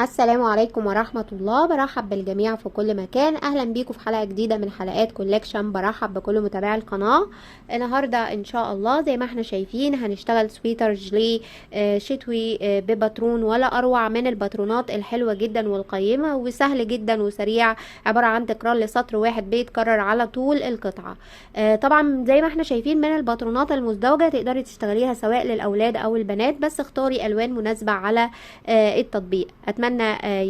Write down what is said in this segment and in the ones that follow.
السلام عليكم ورحمة الله. برحب بالجميع في كل مكان. اهلا بيكم في حلقة جديدة من حلقات collection. برحب بكل متابعي القناة. النهاردة ان شاء الله زي ما احنا شايفين هنشتغل سويتر جلي شتوي بباترون ولا اروع من الباترونات الحلوة جدا والقيمة، وسهل جدا وسريع، عبارة عن تكرار لسطر واحد بيتكرر على طول القطعة. طبعا زي ما احنا شايفين من الباترونات المزدوجة تقدري تشتغليها سواء للاولاد او البنات، بس اختاري الوان مناسبة على التطبيق. اتمنى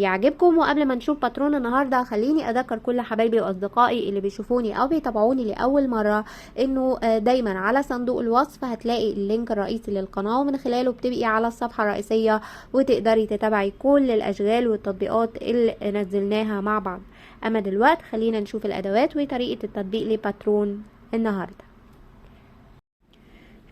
يعجبكم. وقبل ما نشوف باترون النهارده خليني اذكر كل حبايبي واصدقائي اللي بيشوفوني او بيتابعوني لاول مره انه دايما على صندوق الوصف هتلاقي ال link الرئيسي للقناه، ومن خلاله بتبقي على الصفحه الرئيسيه وتقدري تتابعي كل الاشغال والتطبيقات اللي نزلناها مع بعض. اما دلوقتي خلينا نشوف الادوات وطريقه التطبيق لباترون النهارده.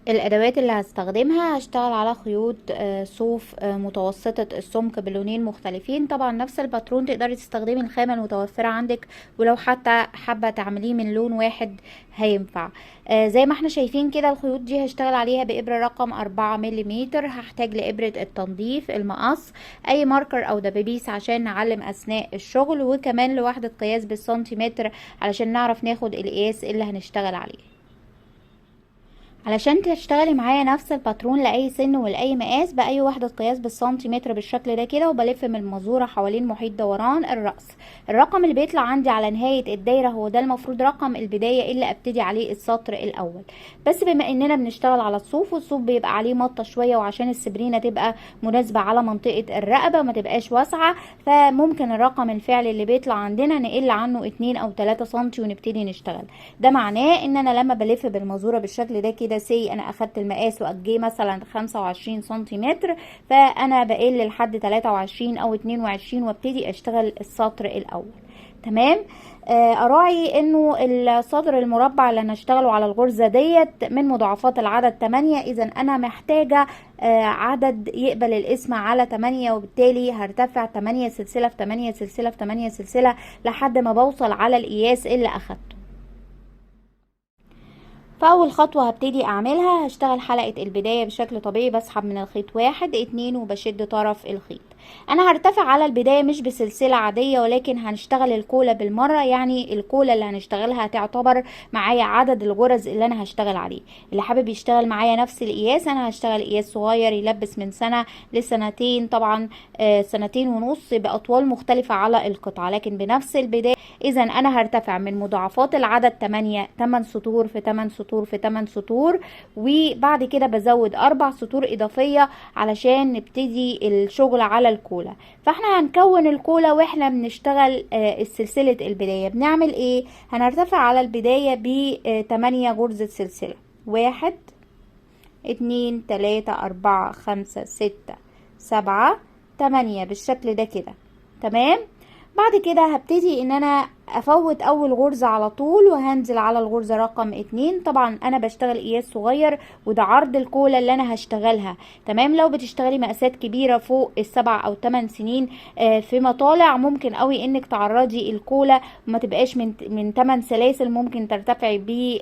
الادوات اللي هستخدمها هشتغل على خيوط صوف متوسطة السمك بلونين مختلفين. طبعا نفس الباترون تقدري تستخدمي الخامة المتوفرة عندك، ولو حتى حابة تعمليه من لون واحد هينفع. زي ما احنا شايفين كده الخيوط دي هشتغل عليها بإبرة رقم 4 مليمتر. هحتاج لإبرة التنظيف، المقص، أي marker أو دبابيس عشان نعلم أثناء الشغل، وكمان لوحدة قياس بالسنتيمتر علشان نعرف ناخد القياس اللي هنشتغل عليه. علشان تشتغلي معايا نفس الباترون لأي سن ولأي مقاس بأي وحدة قياس بالسنتيمتر بالشكل ده كده، وبلف من المزورة حوالين محيط دوران الرأس. الرقم اللي بيطلع عندي على نهاية الدايرة هو ده المفروض رقم البداية اللي ابتدي عليه السطر الأول، بس بما اننا بنشتغل على الصوف والصوف بيبقى عليه مطة شوية، وعشان السبرينة تبقى مناسبة على منطقة الرقبة ما تبقاش واسعة، فممكن الرقم الفعلي اللي بيطلع عندنا نقل عنه 2 أو 3 سنتي ونبتدي نشتغل. ده معناه ان انا لما بلف بالمزورة بالشكل ده كده، سي انا اخدت المقاس واجيه مثلا 25 سنتيمتر، فانا بقل لحد 23 او 22 وابتدي اشتغل السطر الاول. تمام. اراعي انه الصدر المربع اللي انا اشتغله على الغرزة ديت من مضاعفات العدد 8، اذا انا محتاجة عدد يقبل القسمة على 8، وبالتالي هرتفع 8 سلسلة في 8 سلسلة في 8 سلسلة لحد ما بوصل على القياس اللي اخدته. فأول خطوة هبتدي أعملها هشتغل حلقة البداية بشكل طبيعي، بسحب من الخيط 1 2 وبشد طرف الخيط. أنا هرتفع على البداية مش بسلسلة عادية، ولكن هنشتغل الكولة بالمرة، يعني الكولة اللي هنشتغلها هتعتبر معايا عدد الغرز اللي أنا هشتغل عليه. اللي حابب يشتغل معايا نفس القياس، أنا هشتغل قياس صغير يلبس من سنة لسنتين، طبعا سنتين ونص بأطوال مختلفة على القطعة، لكن بنفس البداية. إذا أنا هرتفع من مضاعفات العدد 8، 8 سطور في 8 سطور في 8 سطور، وبعد كده بزود 4 سطور إضافية علشان نبتدي الشغل على الكولة. فاحنا هنكون الكولة واحنا بنشتغل السلسلة البداية. بنعمل ايه؟ هنرتفع على البداية ب 8 غرزة سلسلة، 1 2 3 4 5 6 7 8 بالشكل ده كده. تمام. بعد كده هبتدي ان انا افوت اول غرزة على طول وهنزل على الغرزة رقم 2. طبعا انا بشتغل قياس صغير وده عرض الكولة اللي انا هشتغلها. تمام. لو بتشتغلي مقاسات كبيرة فوق ال7 او 8 سنين في مطالع، ممكن قوي انك تعرضي الكولة وما تبقاش من 8 سلاسل، ممكن ترتفعي ب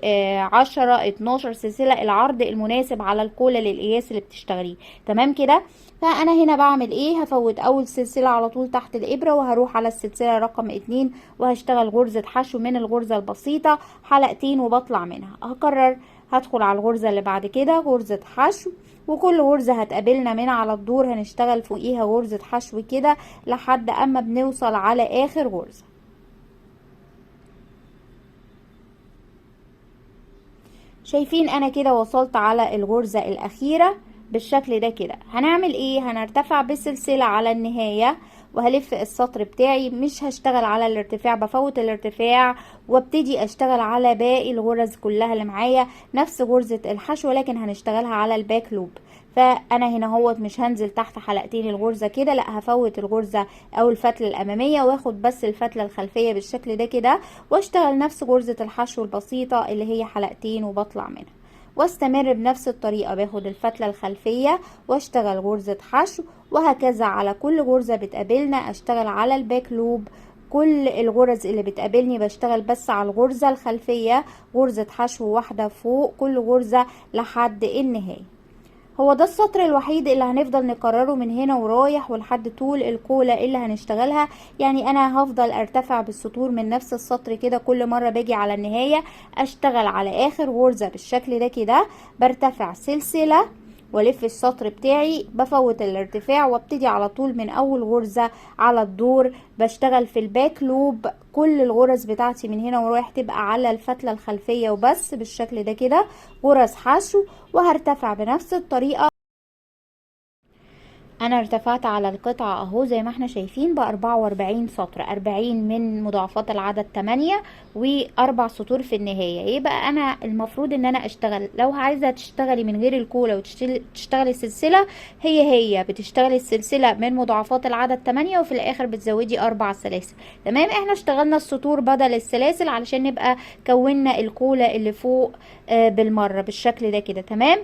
10 12 سلسلة، العرض المناسب على الكولة للقياس اللي بتشتغليه. تمام كده. فانا هنا بعمل ايه؟ هفوت اول سلسلة على طول تحت الابرة وهروح على السلسلة رقم 2 وهشتغل غرزة حشو من الغرزة البسيطة حلقتين وبطلع منها. هكرر، هدخل على الغرزة اللي بعد كده غرزة حشو، وكل غرزة هتقابلنا من على الدور هنشتغل فوقيها غرزة حشو كده لحد اما بنوصل على اخر غرزة. شايفين انا كده وصلت على الغرزة الاخيرة بالشكل ده كده. هنعمل ايه؟ هنرتفع بسلسلة على النهاية وهلف السطر بتاعي، مش هشتغل على الارتفاع، بفوت الارتفاع وابتدي اشتغل على باقي الغرز كلها اللي معايا نفس غرزة الحشو، ولكن هنشتغلها على ال back loop. فانا هنا اهوت مش هنزل تحت حلقتين الغرزة كده، لا هفوت الغرزة او الفتلة الامامية واخد بس الفتلة الخلفية بالشكل ده كده، واشتغل نفس غرزة الحشو البسيطة اللي هي حلقتين وبطلع منها، واستمر بنفس الطريقة، باخد الفتلة الخلفية واشتغل غرزة حشو، وهكذا على كل غرزة بتقابلنا اشتغل على ال back loop. كل الغرز اللي بتقابلني بشتغل بس على الغرزة الخلفية غرزة حشو واحدة فوق كل غرزة لحد النهاية. هو ده السطر الوحيد اللي هنفضل نكرره من هنا ورايح ولحد طول الكولة اللي هنشتغلها. يعني انا هفضل ارتفع بالسطور من نفس السطر كده، كل مرة باجي على النهاية اشتغل على اخر غرزة بالشكل ده كده، برتفع سلسلة والف السطر بتاعي، بفوت الارتفاع وابتدي على طول من اول غرزة على الدور. بشتغل في ال back loop، كل الغرز بتاعتي من هنا ورايح تبقى على الفتلة الخلفية وبس بالشكل ده كده، غرز حشو، وهرتفع بنفس الطريقة. انا ارتفعت على القطعة اهو زي ما احنا شايفين ب44 سطر، 40 من مضاعفات العدد 8 واربع سطور في النهاية. يبقى انا المفروض ان انا اشتغل، لو عايزة تشتغلي من غير الكولة وتشتغلي السلسلة، هي بتشتغلي السلسلة من مضاعفات العدد 8 وفي الاخر بتزودي 4 سلاسل. تمام، احنا اشتغلنا السطور بدل السلاسل علشان نبقى كونا الكولة اللي فوق بالمرة بالشكل ده كده. تمام،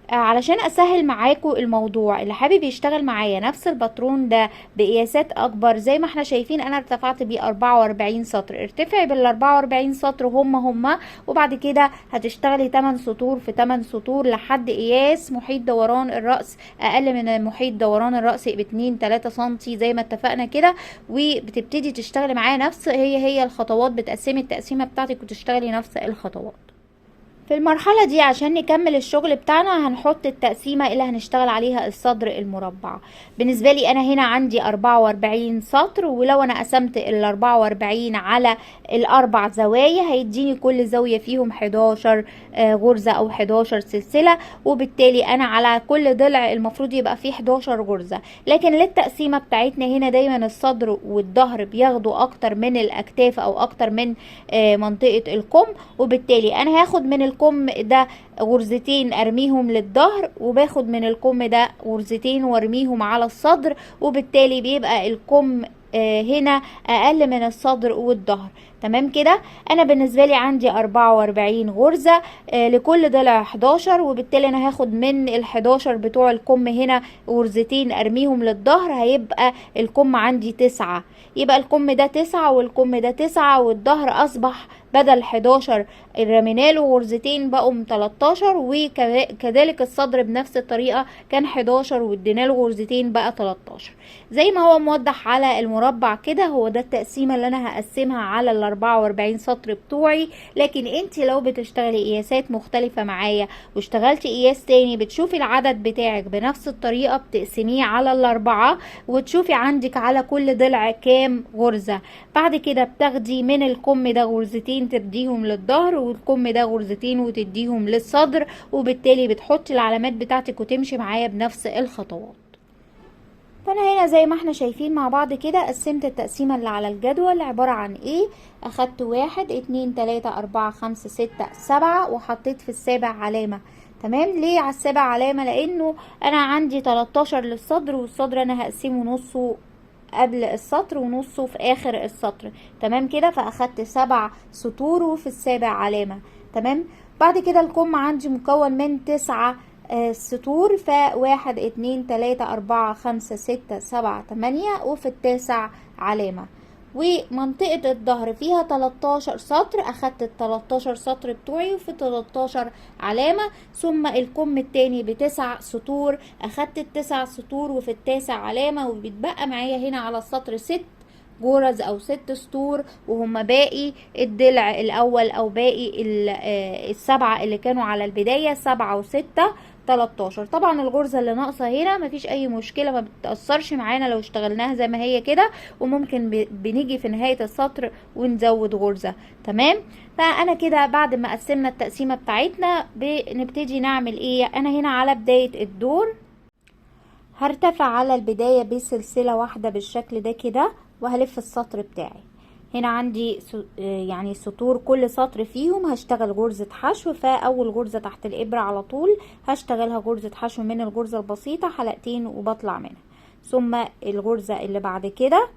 علشان اسهل معاكم الموضوع، اللي حابب يشتغل معايا نفس الباترون ده بقياسات اكبر زي ما احنا شايفين، انا ارتفعت بيه 44 سطر، ارتفعي بال 44 سطر هما، وبعد كده هتشتغلي 8 سطور في 8 سطور لحد قياس محيط دوران الرأس اقل من محيط دوران الرأس باتنين تلاتة سنتي زي ما اتفقنا كده. وبتبتدي تشتغلي معايا نفس هي الخطوات، بتقسمي التقسيمة بتاعتك وتشتغلي نفس الخطوات. في المرحلة دي عشان نكمل الشغل بتاعنا هنحط التقسيمة اللي هنشتغل عليها الصدر المربع. بالنسبة لي انا هنا عندي 44 سطر، ولو انا قسمت ال 44 على الاربع زوايا هيديني كل زاوية فيهم 11، غرزة او 11 سلسلة، وبالتالي انا على كل ضلع المفروض يبقى فيه 11 غرزة. لكن للتقسيمة بتاعتنا هنا دايما الصدر والظهر بياخدوا اكتر من الاكتاف او اكتر من منطقة الكم، وبالتالي انا هاخد من الكم ده غرزتين ارميهم للظهر، وباخد من الكم ده غرزتين وارميهم على الصدر، وبالتالي بيبقى الكم هنا اقل من الصدر والظهر. تمام كده، انا بالنسبه لي عندي 44 غرزه، لكل ضلع 11، وبالتالي انا هاخد من ال 11 بتوع الكم هنا غرزتين ارميهم للظهر، هيبقى الكم عندي 9، يبقى الكم ده 9 والكم ده 9، والظهر اصبح بدل 11 رمينا له غرزتين بقوا 13، وكذلك الصدر بنفس الطريقه كان 11 وادينا له غرزتين بقى 13. زي ما هو موضح على المربع كده، هو ده التقسيمه اللي انا هقسمها على ال 44 سطر بتوعي. لكن انت لو بتشتغلي قياسات مختلفة معايا واشتغلتي قياس تاني، بتشوفي العدد بتاعك بنفس الطريقة، بتقسميه على الاربعة وتشوفي عندك على كل ضلع كام غرزة. بعد كده بتاخدي من الكم ده غرزتين تديهم للظهر، والكم ده غرزتين وتديهم للصدر، وبالتالي بتحطي العلامات بتاعتك وتمشي معايا بنفس الخطوات. فانا هنا زي ما احنا شايفين مع بعض كده قسمت التقسيمة اللي على الجدول عبارة عن ايه. اخدت 1 2 3 4 5 6 7 وحطيت في السابع علامة. تمام، ليه على السابع علامة؟ لانه انا عندي 13 للصدر، والصدر انا هقسمه نصه قبل السطر ونصه في اخر السطر. تمام كده، فاخدت 7 سطور وفي السابع علامة. تمام، بعد كده الكم عندي مكون من 9 سطور، فواحد 2 3 4 5 6 7 8 وفي التاسع علامة. ومنطقة الظهر فيها 13 سطر، اخدت ال 13 سطر بتوعي وفي 13 علامة. ثم الكم التاني ب9 سطور، اخدت ال9 سطور وفي التاسع علامة، وبيتبقى معايا هنا على السطر 6 غرز او 6 سطور، وهم باقي الضلع الاول او باقي ال7 اللي كانوا على البداية، 7 و6 13. طبعا الغرزة اللي ناقصة هنا مفيش اي مشكلة، ما بتأثرش معانا لو اشتغلناها زي ما هي كده، وممكن بنيجي في نهاية السطر ونزود غرزة. تمام، فانا كده بعد ما قسمنا التقسيمة بتاعتنا بنبتدي نعمل ايه. انا هنا على بداية الدور هرتفع على البداية بسلسلة واحدة بالشكل ده كده، وهلف السطر بتاعي. هنا عندي يعني سطور، كل سطر فيهم هشتغل غرزة حشو، فأول غرزة تحت الإبرة على طول هشتغلها غرزة حشو من الغرزة البسيطة حلقتين وبطلع منها، ثم الغرزة اللي بعد كده،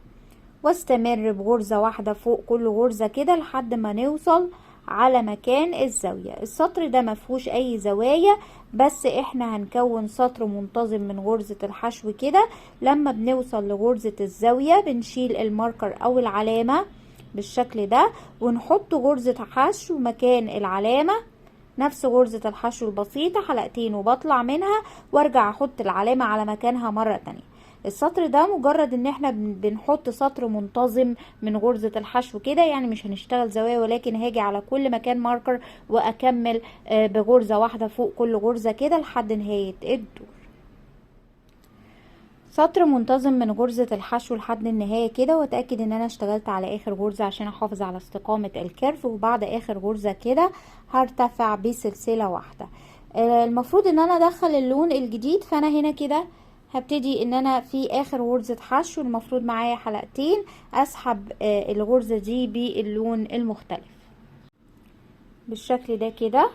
واستمر بغرزة واحدة فوق كل غرزة كده لحد ما نوصل على مكان الزاوية. السطر ده مفهوش اي زوايا، بس احنا هنكون سطر منتظم من غرزة الحشو كده. لما بنوصل لغرزة الزاوية بنشيل الماركر او العلامة بالشكل ده، ونحط غرزة حشو مكان العلامة نفس غرزة الحشو البسيطة حلقتين وبطلع منها وارجع احط العلامة على مكانها مرة تانية. السطر ده مجرد ان احنا بنحط سطر منتظم من غرزة الحشو كده، يعني مش هنشتغل زوايا، ولكن هاجي على كل مكان ماركر واكمل بغرزة واحدة فوق كل غرزة كده لحد نهاية الدور. سطر منتظم من غرزة الحشو لحد النهاية كده، واتأكد ان انا اشتغلت على اخر غرزة عشان احافظ على استقامة ال curve. وبعد اخر غرزة كده هرتفع بسلسلة واحدة. المفروض ان انا ادخل اللون الجديد، فانا هنا كده هبتدي ان انا في اخر غرزة حشو المفروض معايا حلقتين اسحب الغرزة دي باللون المختلف بالشكل ده كده.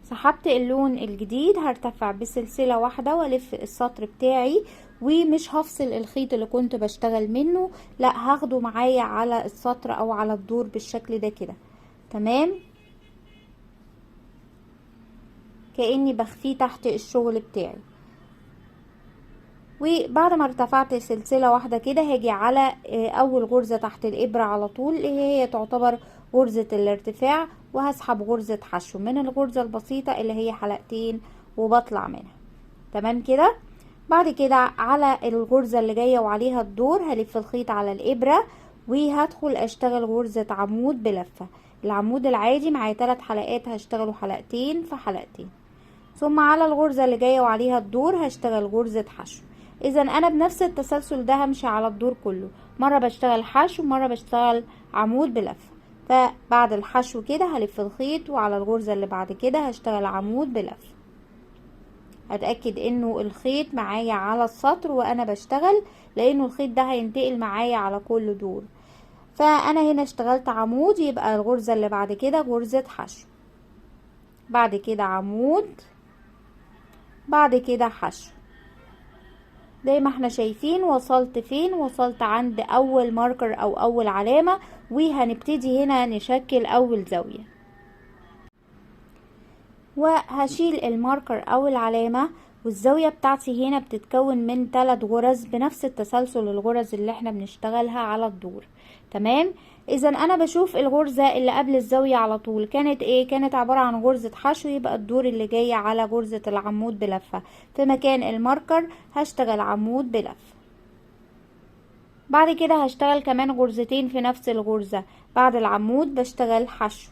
سحبت اللون الجديد، هرتفع بسلسلة واحدة والف السطر بتاعي، ومش هفصل الخيط اللي كنت بشتغل منه، لا هاخده معايا على السطر او على الدور بالشكل ده كده. تمام، كأني بخفيه تحت الشغل بتاعي. وبعد ما ارتفعت سلسلة واحدة كده هاجي على اول غرزة تحت الابرة على طول اللي هي تعتبر غرزة الارتفاع، وهسحب غرزة حشو من الغرزة البسيطة اللي هي حلقتين وبطلع منها. تمام كده. بعد كده على الغرزة اللي جاية وعليها الدور هلف الخيط على الابرة وهدخل اشتغل غرزة عمود بلفة. العمود العادي معايا 3 حلقات، هشتغله حلقتين في حلقتين، ثم على الغرزة اللي جاية وعليها الدور هشتغل غرزة حشو. اذا انا بنفس التسلسل ده همشي على الدور كله، مرة بشتغل حشو ومرة بشتغل عمود بلفة. فبعد الحشو كده هلف الخيط وعلى الغرزة اللي بعد كده هشتغل عمود بلفة. هتأكد انه الخيط معايا على السطر وانا بشتغل، لانه الخيط ده هينتقل معايا على كل دور. فانا هنا اشتغلت عمود، يبقى الغرزة اللي بعد كده غرزة حشو، بعد كده عمود، بعد كده حشو. زي ما احنا شايفين وصلت فين؟ وصلت عند اول ماركر او اول علامة، وهنبتدي هنا نشكل اول زاوية. وهشيل الماركر او العلامة، والزاوية بتاعتي هنا بتتكون من 3 غرز بنفس التسلسل الغرز اللي احنا بنشتغلها على الدور. تمام. اذا انا بشوف الغرزة اللي قبل الزاوية على طول كانت ايه؟ كانت عبارة عن غرزة حشو، يبقى الدور اللي جاي على غرزة العمود بلفة. في مكان الماركر هشتغل عمود بلفة. بعد كده هشتغل كمان غرزتين في نفس الغرزة. بعد العمود بشتغل حشو،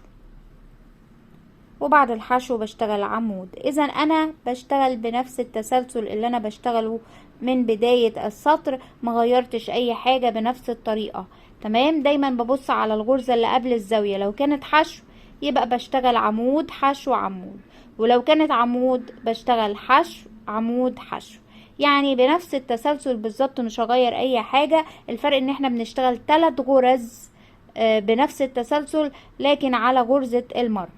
وبعد الحشو بشتغل عمود. اذا انا بشتغل بنفس التسلسل اللي انا بشتغله من بداية السطر، ما غيرتش اي حاجة، بنفس الطريقة. تمام. دايما ببص على الغرزة اللي قبل الزاوية، لو كانت حشو يبقى بشتغل عمود حشو عمود، ولو كانت عمود بشتغل حشو عمود حشو، يعني بنفس التسلسل بالظبط، مش هغير اي حاجة. الفرق ان احنا بنشتغل 3 غرز بنفس التسلسل لكن على غرزة المارك.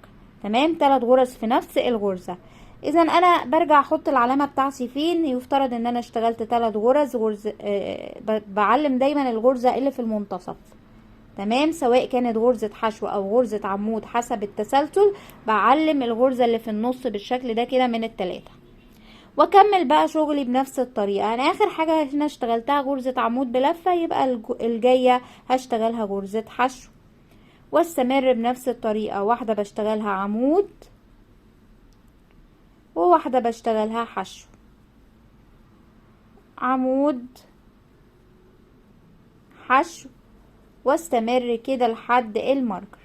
تمام، 3 غرز في نفس الغرزة. اذا انا برجع احط العلامة بتاعتي فين؟ يفترض ان انا اشتغلت 3 غرز، غرز بعلم دايما الغرزة اللي في المنتصف. تمام، سواء كانت غرزة حشو او غرزة عمود حسب التسلسل، بعلم الغرزة اللي في النص بالشكل ده كده من التلاتة، واكمل بقى شغلي بنفس الطريقة. انا اخر حاجة هنا اشتغلتها غرزة عمود بلفة، يبقى الجاية هشتغلها غرزة حشو، واستمر بنفس الطريقة. واحدة بشتغلها عمود وواحدة بشتغلها حشو، عمود حشو، واستمر كده لحد الماركر.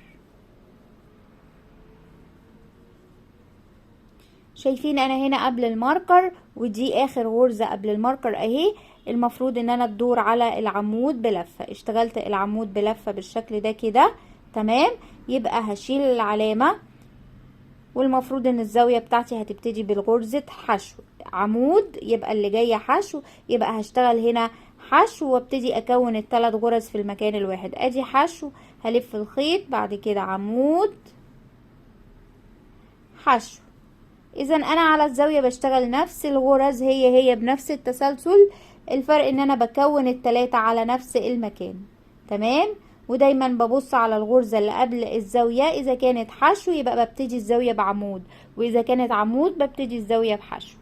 شايفين انا هنا قبل الماركر، ودي اخر غرزة قبل الماركر اهي. المفروض ان انا الدور على العمود بلفة، اشتغلت العمود بلفة بالشكل ده كده. تمام، يبقى هشيل العلامة، والمفروض ان الزاوية بتاعتي هتبتدي بالغرزة حشو عمود، يبقى اللي جاية حشو، يبقى هشتغل هنا حشو وابتدي اكون الثلاث غرز في المكان الواحد. ادي حشو، هلف الخيط، بعد كده عمود حشو. اذا انا على الزاوية بشتغل نفس الغرز هي هي بنفس التسلسل، الفرق ان انا بكون التلاتة على نفس المكان. تمام، ودايما ببص على الغرزة اللي قبل الزاوية، اذا كانت حشو يبقى ببتدي الزاوية بعمود، واذا كانت عمود ببتدي الزاوية بحشو.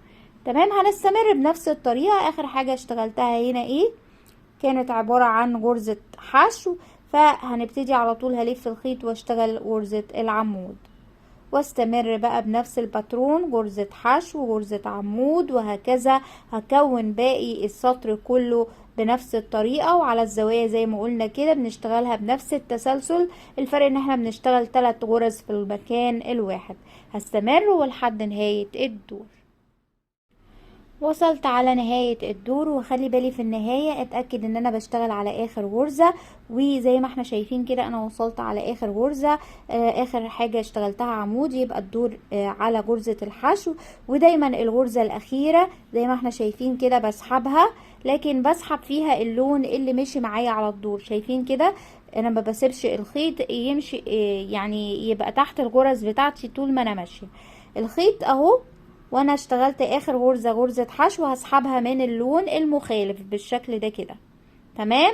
تمام، هنستمر بنفس الطريقة. اخر حاجة اشتغلتها هنا ايه؟ كانت عبارة عن غرزة حشو، فهنبتدي على طول هلف الخيط واشتغل غرزة العمود، واستمر بقى بنفس الباترون، غرزة حشو وغرزة عمود وهكذا. هكون باقي السطر كله بنفس الطريقة، وعلى الزوايا زي ما قلنا كده بنشتغلها بنفس التسلسل، الفرق ان احنا بنشتغل 3 غرز في المكان الواحد. هستمر ولحد نهاية الدور. وصلت على نهاية الدور، وخلي بالي في النهاية اتأكد ان انا بشتغل على اخر غرزة، وزي ما احنا شايفين كده انا وصلت على اخر غرزة، اخر حاجة اشتغلتها عمود، يبقى الدور على غرزة الحشو. ودايما الغرزة الاخيرة زي ما احنا شايفين كده بسحبها، لكن بسحب فيها اللون اللي مشي معايا على الدور. شايفين كده انا ما بسيبش الخيط يمشي، يعني يبقى تحت الغرز بتاعتي طول ما انا ماشية. الخيط اهو، وانا اشتغلت اخر غرزة غرزة حشو، هسحبها من اللون المخالف بالشكل ده كده، تمام.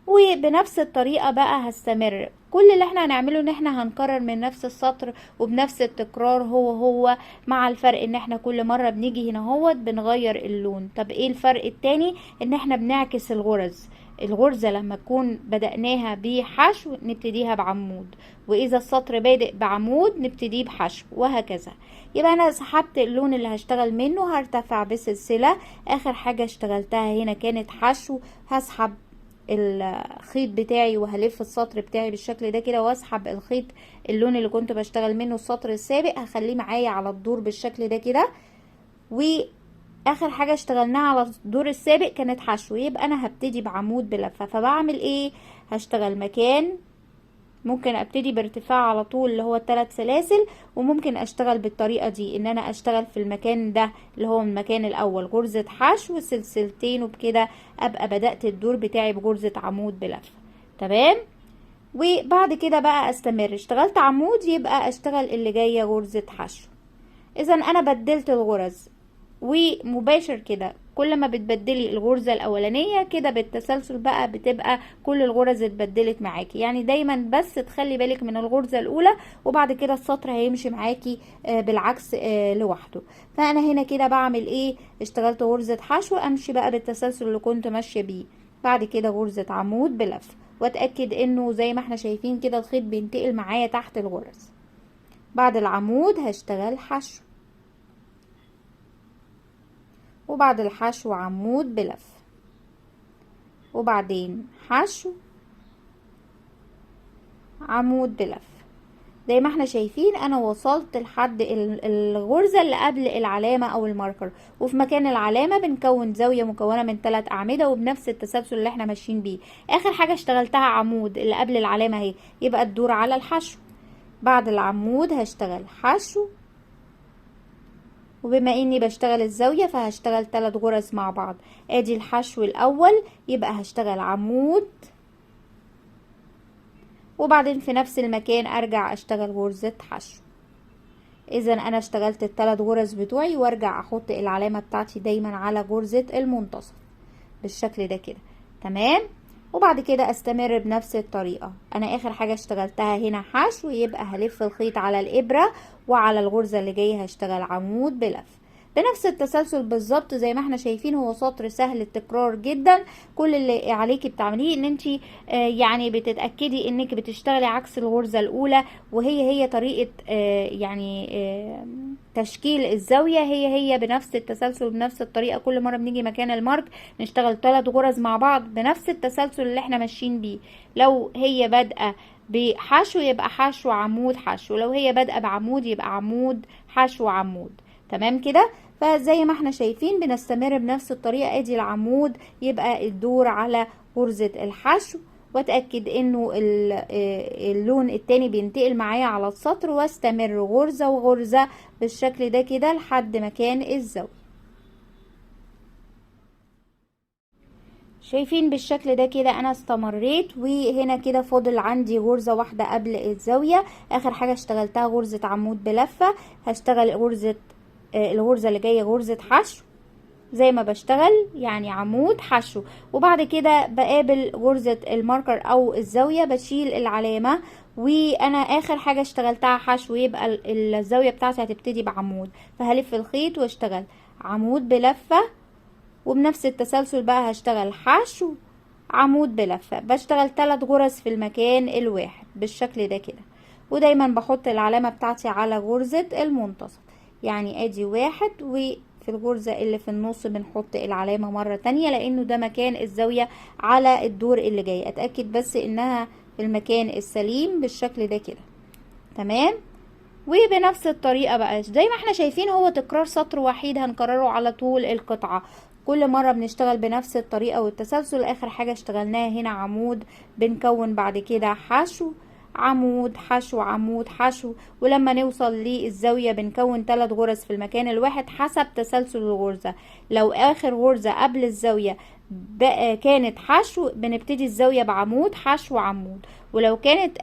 وبنفس الطريقة بقى هستمر. كل اللي احنا هنعمله ان احنا هنكرر من نفس السطر وبنفس التكرار هو هو، مع الفرق ان احنا كل مرة بنيجي هنا اهوت بنغير اللون. طب ايه الفرق التاني؟ ان احنا بنعكس الغرز. الغرزة لما تكون بدأناها بحشو نبتديها بعمود، واذا السطر بادئ بعمود نبتديه بحشو، وهكذا. يبقى انا سحبت اللون اللي هشتغل منه، هرتفع بسلسلة. اخر حاجة اشتغلتها هنا كانت حشو، هسحب الخيط بتاعي وهلف السطر بتاعي بالشكل ده كده، واسحب الخيط اللون اللي كنت بشتغل منه السطر السابق، هخليه معايا على الدور بالشكل ده كده. واخر حاجة اشتغلناها على الدور السابق كانت حشو، يبقى انا هبتدي بعمود بلفة. فبعمل ايه؟ هشتغل مكان، ممكن ابتدي بارتفاع على طول اللي هو الثلاث سلاسل، وممكن اشتغل بالطريقة دي ان انا اشتغل في المكان ده اللي هو المكان الاول غرزة حشو سلسلتين، وبكده ابقى بدأت الدور بتاعي بغرزة عمود بلفة، تمام. وبعد كده بقى استمر، اشتغلت عمود يبقى اشتغل اللي جاية غرزة حشو. اذا انا بدلت الغرز، ومباشر كده كل ما بتبدلي الغرزة الاولانية كده بالتسلسل بقى بتبقى كل الغرز اتبدلت معاكي. يعني دايما بس تخلي بالك من الغرزة الاولى، وبعد كده السطر هيمشي معاكي بالعكس لوحده. فانا هنا كده بعمل ايه؟ اشتغلت غرزة حشو، امشي بقى بالتسلسل اللي كنت ماشية بيه، بعد كده غرزة عمود بلف، واتأكد انه زي ما احنا شايفين كده الخيط بينتقل معايا تحت الغرز. بعد العمود هشتغل حشو، وبعد الحشو عمود بلف، وبعدين حشو عمود بلف. زي ما احنا شايفين انا وصلت لحد الغرزة اللي قبل العلامة او الماركر، وفي مكان العلامة بنكون زاوية مكونة من 3 اعمدة، وبنفس التسلسل اللي احنا ماشيين بيه. اخر حاجة اشتغلتها عمود اللي قبل العلامة اهي، يبقى الدور على الحشو. بعد العمود هشتغل حشو، وبما اني بشتغل الزاوية فهشتغل 3 غرز مع بعض. ادي الحشو الاول، يبقى هشتغل عمود، وبعدين في نفس المكان ارجع اشتغل غرزة حشو. اذا انا اشتغلت الثلاث غرز بتوعي، وارجع احط العلامة بتاعتي دايما على غرزة المنتصف بالشكل ده كده، تمام. وبعد كده استمر بنفس الطريقة. انا اخر حاجة اشتغلتها هنا حشو، يبقى هلف الخيط على الابرة، وعلى الغرزة اللي جاية هشتغل عمود بلف بنفس التسلسل بالظبط زي ما احنا شايفين. هو سطر سهل التكرار جدا، كل اللي عليكي بتعمليه ان انتي يعني بتتأكدي انك بتشتغلي عكس الغرزة الاولى، وهي هي طريقة يعني تشكيل الزاوية، هي هي بنفس التسلسل بنفس الطريقة. كل مرة بنيجي مكان المارك نشتغل 3 غرز مع بعض بنفس التسلسل اللي احنا ماشيين بيه. لو هي بادئة بحشو يبقى حشو عمود حشو، لو هي بادئة بعمود يبقى عمود حشو عمود، تمام كده. فزي ما احنا شايفين بنستمر بنفس الطريقة. ادي العمود، يبقى الدور على غرزة الحشو، واتأكد انه اللون التاني بينتقل معايا على السطر، واستمر غرزة وغرزة بالشكل ده كده لحد مكان الزاوية. شايفين بالشكل ده كده انا استمريت، وهنا كده فاضل عندي غرزة واحدة قبل الزاوية. اخر حاجة اشتغلتها غرزة عمود بلفة، هشتغل الغرزة اللي جاية غرزة حشو زي ما بشتغل، يعني عمود حشو، وبعد كده بقابل غرزة الماركر او الزاوية، بشيل العلامة، وانا اخر حاجة اشتغلتها حشو، يبقى الزاوية بتاعتي هتبتدي بعمود، فهلف الخيط واشتغل عمود بلفة، وبنفس التسلسل بقى هشتغل حشو عمود بلفة. بشتغل 3 غرز في المكان الواحد بالشكل ده كده، ودايما بحط العلامة بتاعتي على غرزة المنتصف، يعني ادي 1، وفي الغرزة اللي في النص بنحط العلامة مرة تانية لانه ده مكان الزاوية على الدور اللي جاي. اتأكد بس انها في المكان السليم بالشكل ده كده. تمام. وبنفس الطريقة بقى زي ما احنا شايفين هو تكرار سطر وحيد هنكرره على طول القطعة، كل مرة بنشتغل بنفس الطريقة والتسلسل. اخر حاجة اشتغلناها هنا عمود، بنكون بعد كده حشو عمود حشو عمود حشو، ولما نوصل للزاوية بنكون 3 غرز في المكان الواحد حسب تسلسل الغرزة. لو اخر غرزة قبل الزاوية بقى كانت حشو بنبتدي الزاوية بعمود حشو عمود، ولو كانت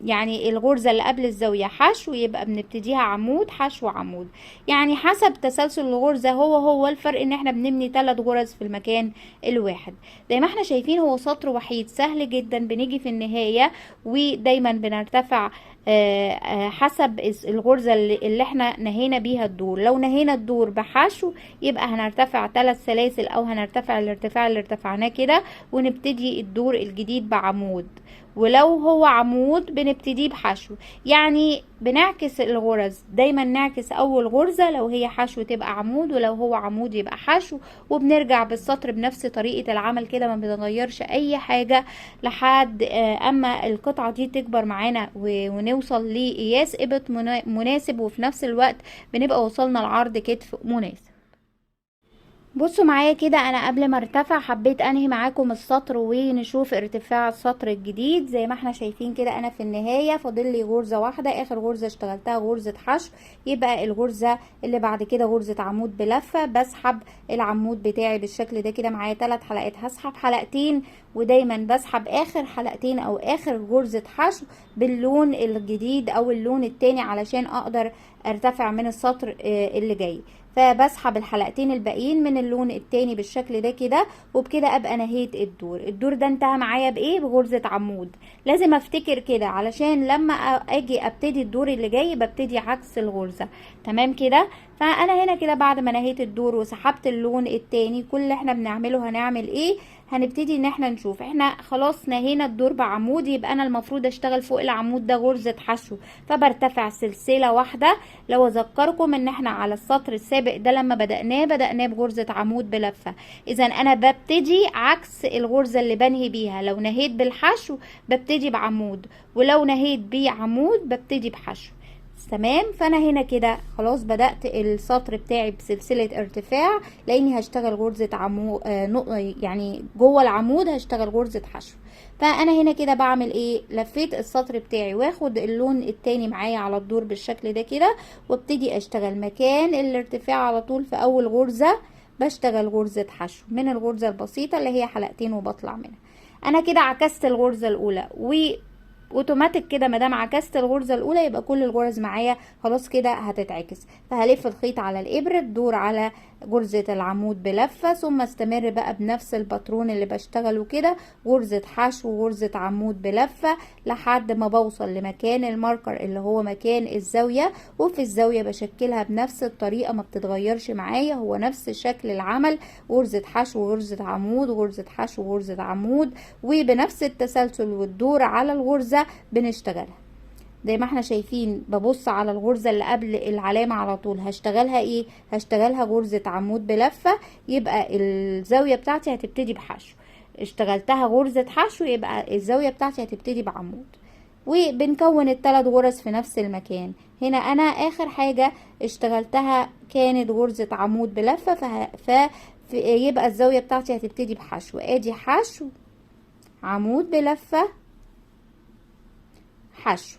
يعني الغرزة اللي قبل الزاوية حشو يبقى بنبتديها عمود حشو عمود، يعني حسب تسلسل الغرزة. هو الفرق ان احنا بنبني 3 غرز في المكان الواحد. زي ما احنا شايفين هو سطر وحيد سهل جدا، بنيجي في النهاية ودايما بنرتفع حسب الغرزة اللي احنا نهينا بيها الدور. لو نهينا الدور بحشو يبقى هنرتفع 3 سلاسل او هنرتفع الارتفاع اللي ارتفعناه كده، ونبتدي الدور الجديد بعمود، ولو هو عمود بنبتديه بحشو، يعني بنعكس الغرز، دايما نعكس اول غرزة، لو هي حشو تبقى عمود، ولو هو عمود يبقى حشو، وبنرجع بالسطر بنفس طريقة العمل كده، ما بنغيرش اي حاجة لحد اما القطعة دي تكبر معانا ونوصل لقياس ابط مناسب، وفي نفس الوقت بنبقى وصلنا لعرض كتف مناسب. بصوا معايا كده، انا قبل ما ارتفع حبيت انهي معاكم السطر ونشوف ارتفاع السطر الجديد. زي ما احنا شايفين كده انا في النهاية فاضل لي غرزة واحدة، اخر غرزة اشتغلتها غرزة حشو، يبقى الغرزة اللي بعد كده غرزة عمود بلفة. بسحب العمود بتاعي بالشكل ده كده، معايا 3 حلقات، هسحب حلقتين، ودايما بسحب اخر حلقتين او اخر غرزة حشو باللون الجديد او اللون التاني علشان اقدر ارتفع من السطر اللي جاي. فبسحب الحلقتين الباقيين من اللون التاني بالشكل ده كده، وبكده ابقى نهيت الدور. الدور ده انتهى معايا بايه؟ بغرزة عمود. لازم افتكر كده علشان لما اجي ابتدي الدور اللي جاي ببتدي عكس الغرزة. تمام كده. فانا هنا كده بعد ما نهيت الدور وسحبت اللون التاني، كل اللي احنا بنعمله هنعمل ايه؟ هنبتدي ان احنا نشوف احنا خلاص نهينا الدور بعمود، يبقى انا المفروض اشتغل فوق العمود ده غرزة حشو، فبرتفع سلسلة واحدة. لو اذكركم ان احنا على السطر السابق ده لما بدأناه بغرزة عمود بلفة، اذا انا ببتدي عكس الغرزة اللي بنهي بيها. لو نهيت بالحشو ببتدي بعمود، ولو نهيت بعمود ببتدي بحشو. تمام. فانا هنا كده خلاص بدأت السطر بتاعي بسلسلة ارتفاع، لاني هشتغل غرزة عمود، يعني جوه العمود هشتغل غرزة حشو. فانا هنا كده بعمل ايه؟ لفيت السطر بتاعي واخد اللون التاني معايا على الدور بالشكل ده كده، وابتدي اشتغل مكان الارتفاع على طول. في اول غرزة بشتغل غرزة حشو من الغرزة البسيطة اللي هي حلقتين وبطلع منها. انا كده عكست الغرزة الاولى، و اوتوماتيك كده مادام عكست الغرزة الاولى يبقى كل الغرز معايا خلاص كده هتتعكس. فهلف الخيط على الابرة، تدور على غرزة العمود بلفة، ثم استمر بقى بنفس الباترون اللي بشتغله كده، غرزة حشو وغرزة عمود بلفة، لحد ما بوصل لمكان الماركر اللي هو مكان الزاوية، وفي الزاوية بشكلها بنفس الطريقة ما بتتغيرش معايا، هو نفس شكل العمل، غرزة حشو وغرزة عمود، غرزة حشو وغرزة عمود، وبنفس التسلسل والدور على الغرزة بنشتغلها. زي ما احنا شايفين ببص على الغرزة اللي قبل العلامة على طول هشتغلها ايه؟ هشتغلها غرزة عمود بلفة، يبقى الزاوية بتاعتي هتبتدي بحشو. اشتغلتها غرزة حشو يبقى الزاوية بتاعتي هتبتدي بعمود، وبنكون الثلاث غرز في نفس المكان. هنا انا اخر حاجة اشتغلتها كانت غرزة عمود بلفة، يبقى الزاوية بتاعتي هتبتدي بحشو. ادي حشو عمود بلفة حشو.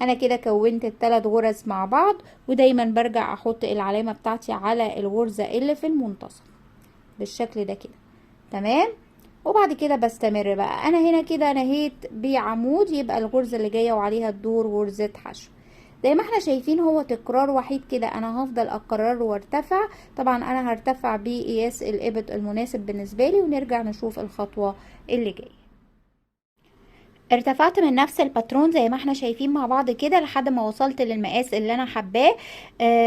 انا كده كونت الثلاث غرز مع بعض، ودايما برجع احط العلامة بتاعتي على الغرزة اللي في المنتصف بالشكل ده كده. تمام. وبعد كده بستمر بقى. انا هنا كده نهيت بعمود، يبقى الغرزة اللي جاية وعليها الدور غرزة حشو. زي ما احنا شايفين هو تكرار وحيد كده، انا هفضل اكرره وارتفع. طبعا انا هرتفع بقياس الابط المناسب بالنسبة لي، ونرجع نشوف الخطوة اللي جاية. ارتفعت من نفس الباترون زي ما احنا شايفين مع بعض كده لحد ما وصلت للمقاس اللي انا حباه.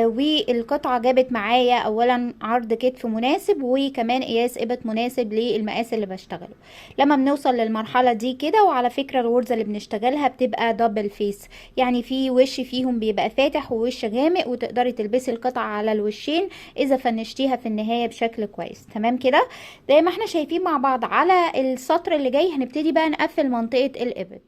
والقطعة جابت معايا اولا عرض كتف مناسب، وكمان قياس ابط مناسب للمقاس اللي بشتغله. لما بنوصل للمرحلة دي كده، وعلى فكرة الغرزة اللي بنشتغلها بتبقى double face، يعني في وش فيهم بيبقى فاتح ووش غامق، وتقدري تلبسي القطعة على الوشين اذا فنشتيها في النهاية بشكل كويس. تمام كده زي ما احنا شايفين مع بعض. على السطر اللي جاي هنبتدي بقى نقفل منطقة الإبط.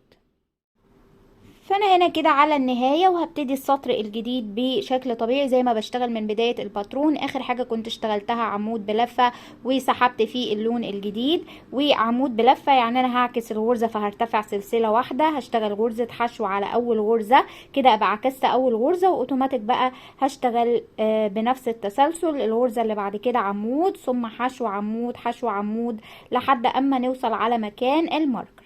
فانا هنا كده على النهاية، وهبتدي السطر الجديد بشكل طبيعي زي ما بشتغل من بداية الباترون. اخر حاجة كنت اشتغلتها عمود بلفة وسحبت فيه اللون الجديد، وعمود بلفة يعني انا هعكس الغرزة فهرتفع سلسلة واحدة، هشتغل غرزة حشو على اول غرزة كده، ابقى عكست اول غرزة، واوتوماتيك بقى هشتغل بنفس التسلسل الغرزة اللي بعد كده عمود ثم حشو عمود حشو عمود لحد اما نوصل على مكان ال marker.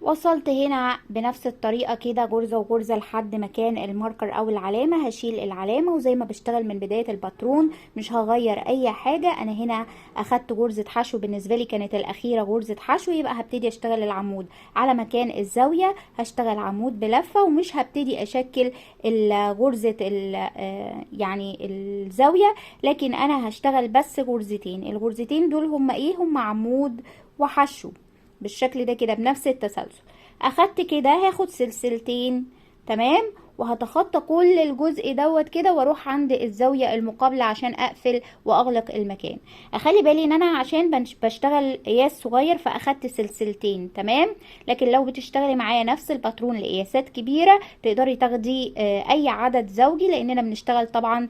وصلت هنا بنفس الطريقة كده غرزة وغرزة لحد مكان ال marker او العلامة. هشيل العلامة، وزي ما بشتغل من بداية الباترون مش هغير اي حاجة. انا هنا اخدت غرزة حشو، بالنسبة لي كانت الاخيرة غرزة حشو، يبقى هبتدي اشتغل العمود على مكان الزاوية، هشتغل عمود بلفة، ومش هبتدي اشكل غرزة يعني الزاوية، لكن انا هشتغل بس غرزتين. الغرزتين دول هما ايه؟ هما عمود وحشو بالشكل ده كده بنفس التسلسل. اخدت كده هاخد سلسلتين، تمام، وهتخطى كل الجزء دوت كده واروح عند الزاوية المقابلة عشان اقفل واغلق المكان. اخلي بالي ان انا عشان بشتغل قياس صغير فاخدت سلسلتين، تمام، لكن لو بتشتغلي معايا نفس الباترون لقياسات كبيرة تقدري تاخدي اي عدد زوجي، لاننا بنشتغل طبعا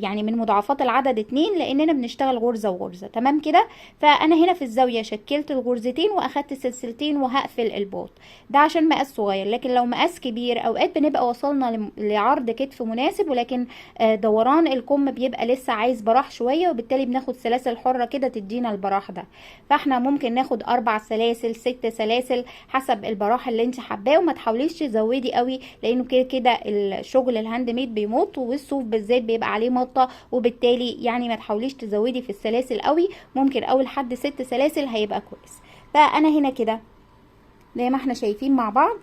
يعني من مضاعفات العدد 2، لاننا بنشتغل غرزة وغرزة. تمام كده. فانا هنا في الزاوية شكلت الغرزتين واخدت سلسلتين وهقفل الباط ده عشان مقاس صغير، لكن لو مقاس كبير اوقات بنبقى وصلنا لعرض كتف مناسب، ولكن دوران الكم بيبقى لسه عايز براح شوية، وبالتالي بناخد سلاسل حرة كده تدينا البراح ده. فاحنا ممكن ناخد 4 سلاسل 6 سلاسل حسب البراح اللي انت حباه، وما تحاوليش تزودي قوي لانه كده كده الشغل ال handmade بيمط، والصوف بالذات بيبقى عليه مطة، وبالتالي يعني ما تحاوليش تزودي في السلاسل قوي، ممكن اول حد 6 سلاسل هيبقى كويس. فانا هنا كده زي ما احنا شايفين مع بعض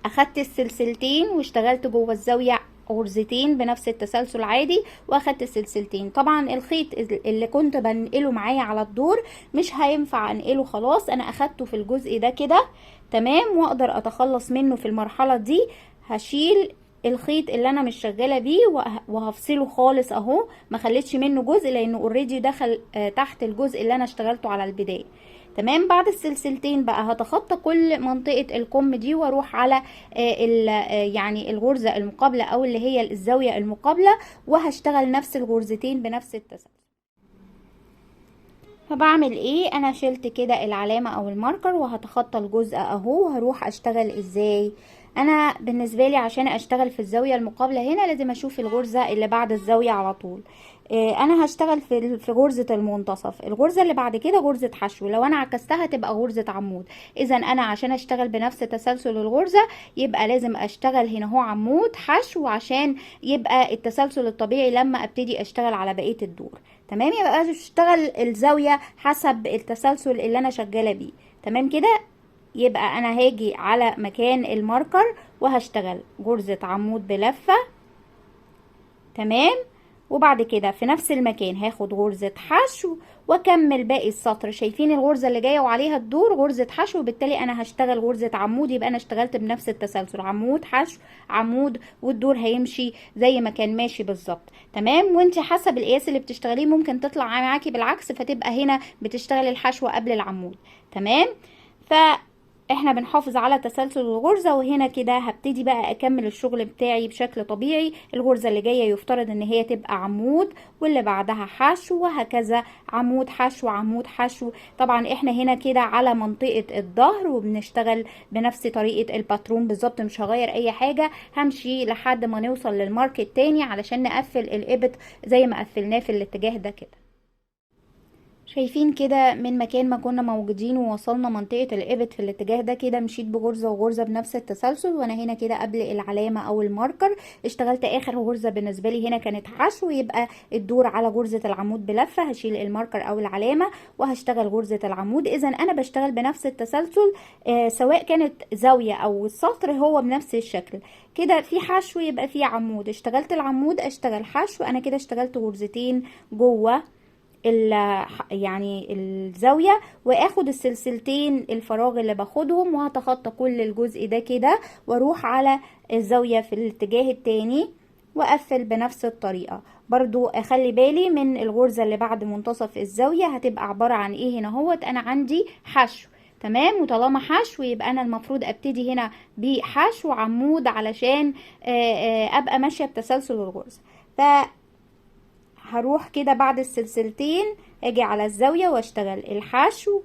اخدت السلسلتين واشتغلت جوه الزاوية غرزتين بنفس التسلسل عادي، واخدت السلسلتين. طبعا الخيط اللي كنت بنقله معايا على الدور مش هينفع انقله خلاص، انا اخدته في الجزء ده كده، تمام، واقدر اتخلص منه في المرحلة دي. هشيل الخيط اللي انا مش شغالة بيه وهفصله خالص اهو، ما خليتش منه جزء لانه already دخل تحت الجزء اللي انا اشتغلته على البداية. تمام. بعد السلسلتين بقى هتخطى كل منطقة الكم دي واروح على يعني الغرزة المقابلة او اللي هي الزاوية المقابلة، وهشتغل نفس الغرزتين بنفس التسلسل. فبعمل ايه؟ انا شلت كده العلامة او ال marker وهتخطى الجزء اهو، وهروح اشتغل ازاي. انا بالنسبة لي عشان اشتغل في الزاوية المقابلة هنا لازم اشوف الغرزة اللي بعد الزاوية على طول. انا هشتغل في غرزة المنتصف، الغرزة اللي بعد كده غرزة حشو، لو انا عكستها تبقى غرزة عمود. اذا انا عشان اشتغل بنفس تسلسل الغرزة يبقى لازم اشتغل هنا هو عمود حشو عشان يبقى التسلسل الطبيعي لما ابتدي اشتغل على بقية الدور. تمام. يبقى اشتغل الزاوية حسب التسلسل اللي انا شغالة بيه. تمام كده. يبقى انا هاجي على مكان الماركر وهشتغل غرزة عمود بلفة، تمام، وبعد كده في نفس المكان هاخد غرزة حشو واكمل باقي السطر. شايفين الغرزة اللي جاية وعليها الدور غرزة حشو، وبالتالي انا هشتغل غرزة عمود، يبقى انا اشتغلت بنفس التسلسل عمود حشو عمود، والدور هيمشي زي ما كان ماشي بالظبط. تمام. وانت حسب القياس اللي بتشتغليه ممكن تطلع معاكي بالعكس، فتبقى هنا بتشتغل الحشو قبل العمود. تمام. فاحنا بنحافظ على تسلسل الغرزة، وهنا كده هبتدي بقى اكمل الشغل بتاعي بشكل طبيعي. الغرزة اللي جاية يفترض ان هي تبقى عمود، واللي بعدها حشو، وهكذا عمود حشو عمود حشو. طبعا احنا هنا كده على منطقة الظهر، وبنشتغل بنفس طريقة الباترون بالظبط، مش هغير اي حاجة، همشي لحد ما نوصل لل mark التاني علشان نقفل الابط زي ما قفلناه في الاتجاه ده كده. شايفين كده من مكان ما كنا موجودين ووصلنا منطقة الإبط في الاتجاه ده كده، مشيت بغرزة وغرزة بنفس التسلسل، وانا هنا كده قبل العلامة او ال marker اشتغلت اخر غرزة بالنسبة لي هنا كانت حشو، يبقى الدور على غرزة العمود بلفة، هشيل ال marker او العلامة وهشتغل غرزة العمود. اذا انا بشتغل بنفس التسلسل سواء كانت زاوية او السطر هو بنفس الشكل كده، في حشو يبقى في عمود، اشتغلت العمود اشتغل حشو. انا كده اشتغلت غرزتين جوه يعني الزاوية، واخد السلسلتين الفراغ اللي باخدهم، وهتخطى كل الجزء ده كده واروح على الزاوية في الاتجاه التاني واقفل بنفس الطريقة. برضو اخلي بالي من الغرزة اللي بعد منتصف الزاوية هتبقى عبارة عن ايه هنا اهوت، انا عندي حشو، تمام، وطالما حشو يبقى انا المفروض ابتدي هنا بحشو عمود علشان ابقى ماشية بتسلسل الغرزة. ف هروح كده بعد السلسلتين اجي على الزاوية واشتغل الحشو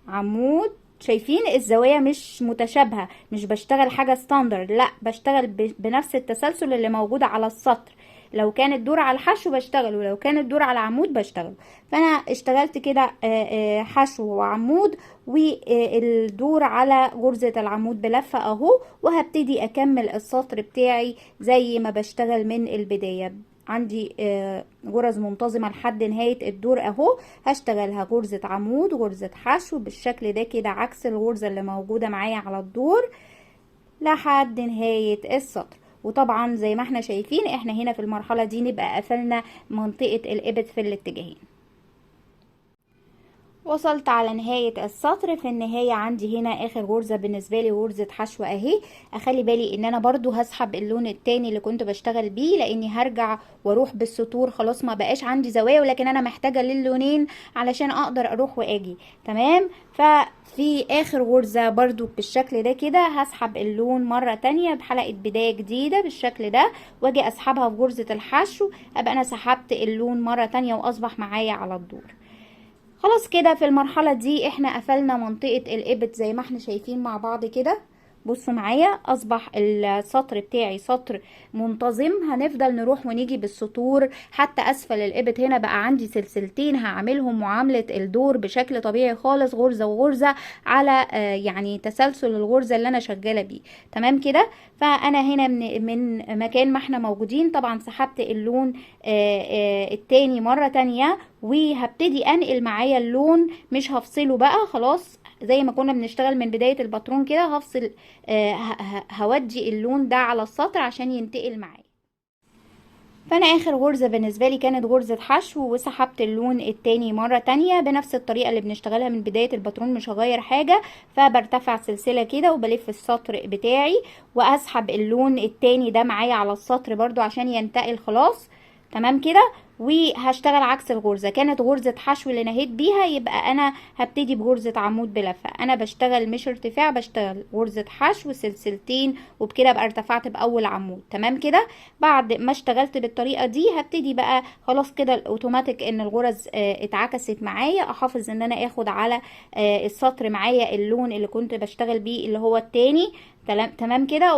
عمود. شايفين الزوايا مش متشابهة، مش بشتغل حاجة standard، لا بشتغل بنفس التسلسل اللي موجود على السطر. لو كان الدور على الحشو بشتغل، ولو كان الدور على العمود بشتغل. فانا اشتغلت كده حشو وعمود، والدور على غرزة العمود بلفة اهو، وهبتدي اكمل السطر بتاعي زي ما بشتغل من البداية. عندي غرز منتظمة لحد نهاية الدور اهو، هشتغلها غرزة عمود غرزة حشو بالشكل ده كده عكس الغرزة اللي موجودة معايا على الدور لحد نهاية السطر. وطبعا زي ما احنا شايفين احنا هنا في المرحلة دي نبقى قفلنا منطقة الإبط في الاتجاهين. وصلت على نهاية السطر، في النهاية عندي هنا اخر غرزة بالنسبة لي غرزة حشو اهي. اخلي بالي ان انا برضو هسحب اللون التاني اللي كنت بشتغل بيه، لاني هرجع واروح بالسطور، خلاص ما بقاش عندي زوايا، ولكن انا محتاجة للونين علشان اقدر اروح واجي، تمام. ففي اخر غرزة برضو بالشكل ده كده هسحب اللون مرة تانية بحلقة بداية جديدة بالشكل ده، واجي اسحبها في غرزة الحشو، ابقى انا سحبت اللون مرة تانية واصبح معايا على الدور. خلاص كده في المرحلة دي احنا قفلنا منطقة الإبط زي ما احنا شايفين مع بعض كده. بصوا معايا اصبح السطر بتاعي سطر منتظم، هنفضل نروح ونيجي بالسطور حتى اسفل الإبط. هنا بقى عندي سلسلتين هعملهم معاملة الدور بشكل طبيعي خالص، غرزة وغرزة على يعني تسلسل الغرزة اللي انا شغالة بيه، تمام كده. فانا هنا من مكان ما احنا موجودين طبعا سحبت اللون التاني مرة تانية، وهبتدي انقل معايا اللون، مش هفصله بقى خلاص زي ما كنا بنشتغل من بداية الباترون كده، هفصل هودي اللون ده على السطر عشان ينتقل معايا. فانا اخر غرزة بالنسبة لي كانت غرزة حشو، وسحبت اللون التاني مرة تانية بنفس الطريقة اللي بنشتغلها من بداية الباترون، مش هغير حاجة. فبرتفع سلسلة كده وبلف السطر بتاعي واسحب اللون التاني ده معايا على السطر برضو عشان ينتقل خلاص، تمام كده. وهشتغل عكس الغرزة، كانت غرزة حشو اللي نهيت بيها يبقى انا هبتدي بغرزة عمود بلفة. انا بشتغل مش ارتفاع، بشتغل غرزة حشو سلسلتين، وبكده ابقى ارتفعت باول عمود، تمام كده. بعد ما اشتغلت بالطريقة دي هبتدي بقى خلاص كده الاوتوماتيك ان الغرز اتعكست معايا، احافظ ان انا اخد على السطر معايا اللون اللي كنت بشتغل بيه اللي هو التاني، تمام كده.